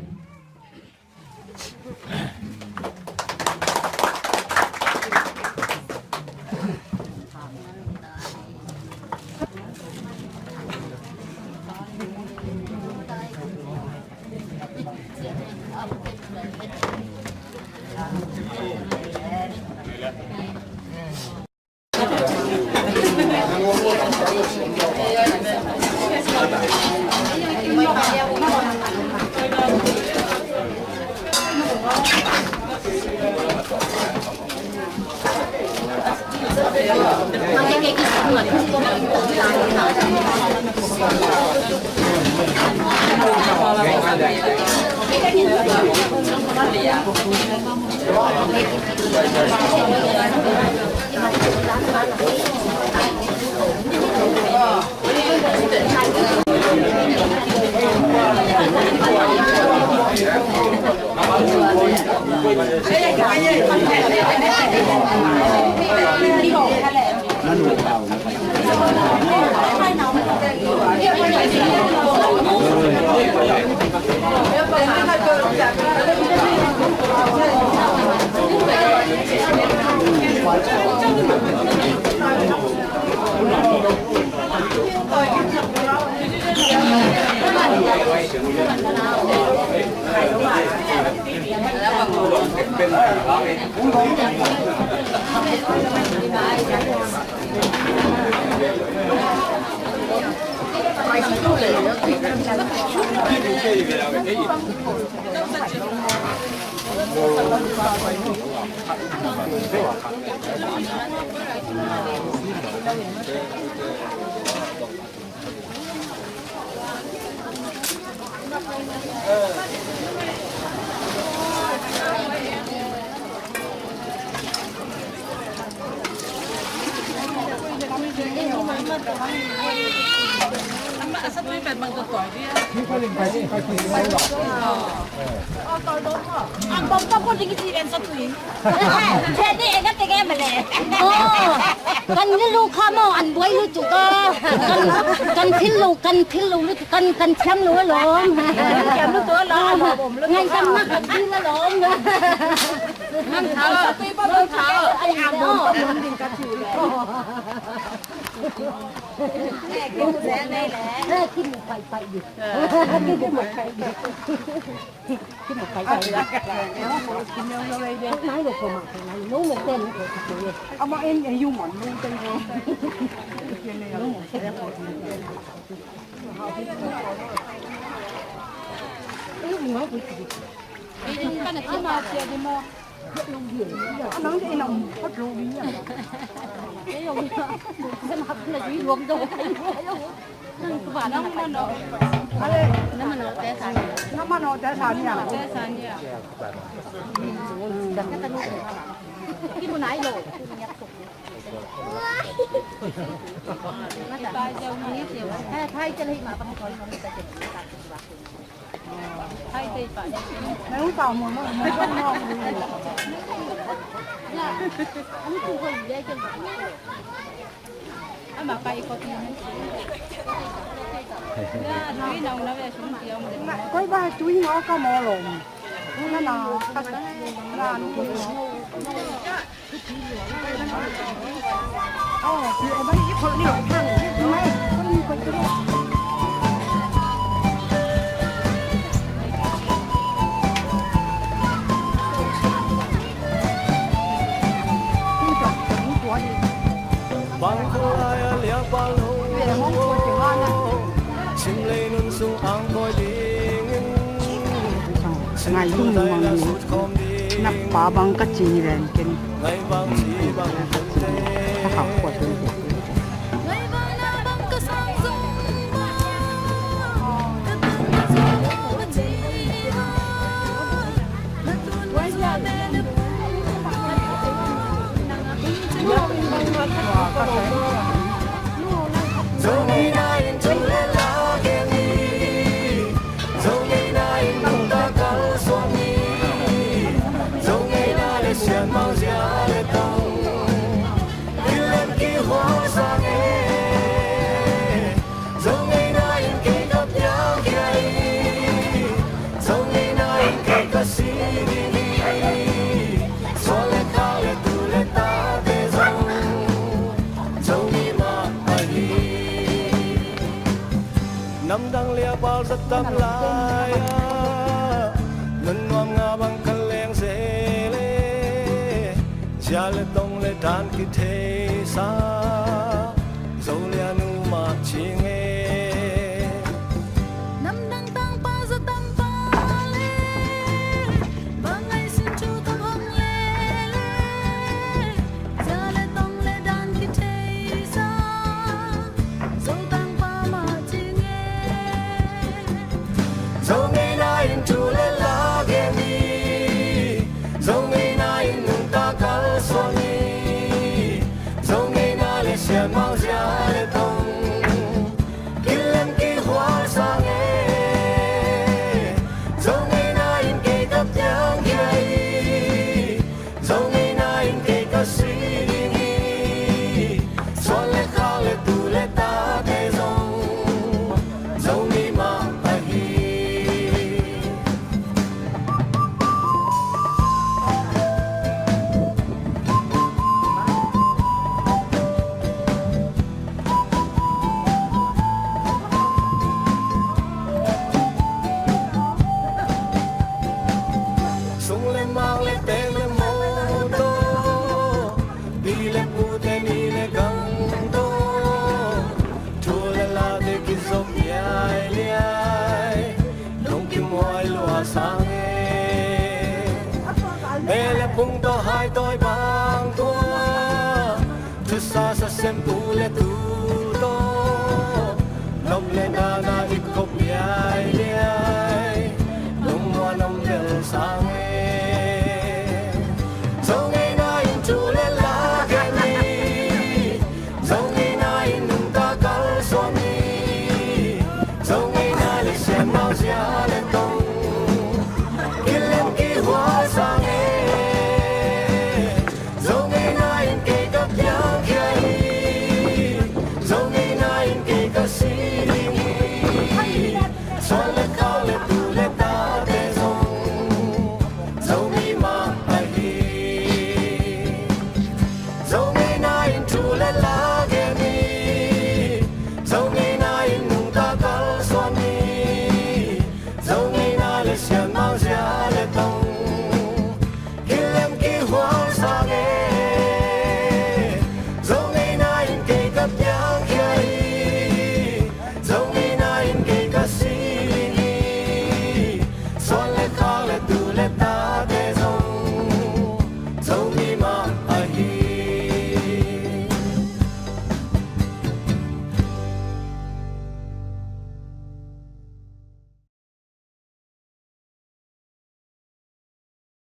Aw, kan ni lu kha maw, an buai lutuk a. Kan, kan phil lo, kan phil lo lutuk, kan, kan thiam lo a lawm. Kan thiam lo tu a lawm, a lawm om lo. Ngai kan mak kan phil a lawm. Mang thau, mang thau. Ai, a lawm. Ki mu pai pai di. Ki mu pai pai di. Ama en e yu man lu ten ro. Yu man ku ti. Yu kan a ti ma sia di mo. Anang di nang pat lu di ya. Yu kan hap na yu luang do. Koi ba tui ngau ka maw lawm. Na na ka na. Bang khua lai a liakpal ho, Chin Lei Nun sung ang kawi dingin, ngai tung mang ni, na pa bang ka ci ven ken. Ngai bang ci bang ka ci, ka hau kua tung. Zo ngeina in kei ka piang khia hi, zo ngeina in kei ka si ding hi. Suan le khak le tu le tate zong zo ngeina mah ahi. Namdang liapal zat tam lai-ah, nunnuam nga bang kan leng zel e. Zia le tong le dan kithei sa, Zo le a nu mah ci nge. Namdang tangpa za tangpa le, bang ai sin thu tam hong le le, zia le tong le dan kithei sa, Zo tangpa mah ci nge. Zo ngeina in thu le la gen hi. Zo ngeina in nuntak kalsuan hi. Zo ngeina Tung tawh hai tawi bang tua, thusa sa sem pu le tu tawh, nop le na na i kop ya.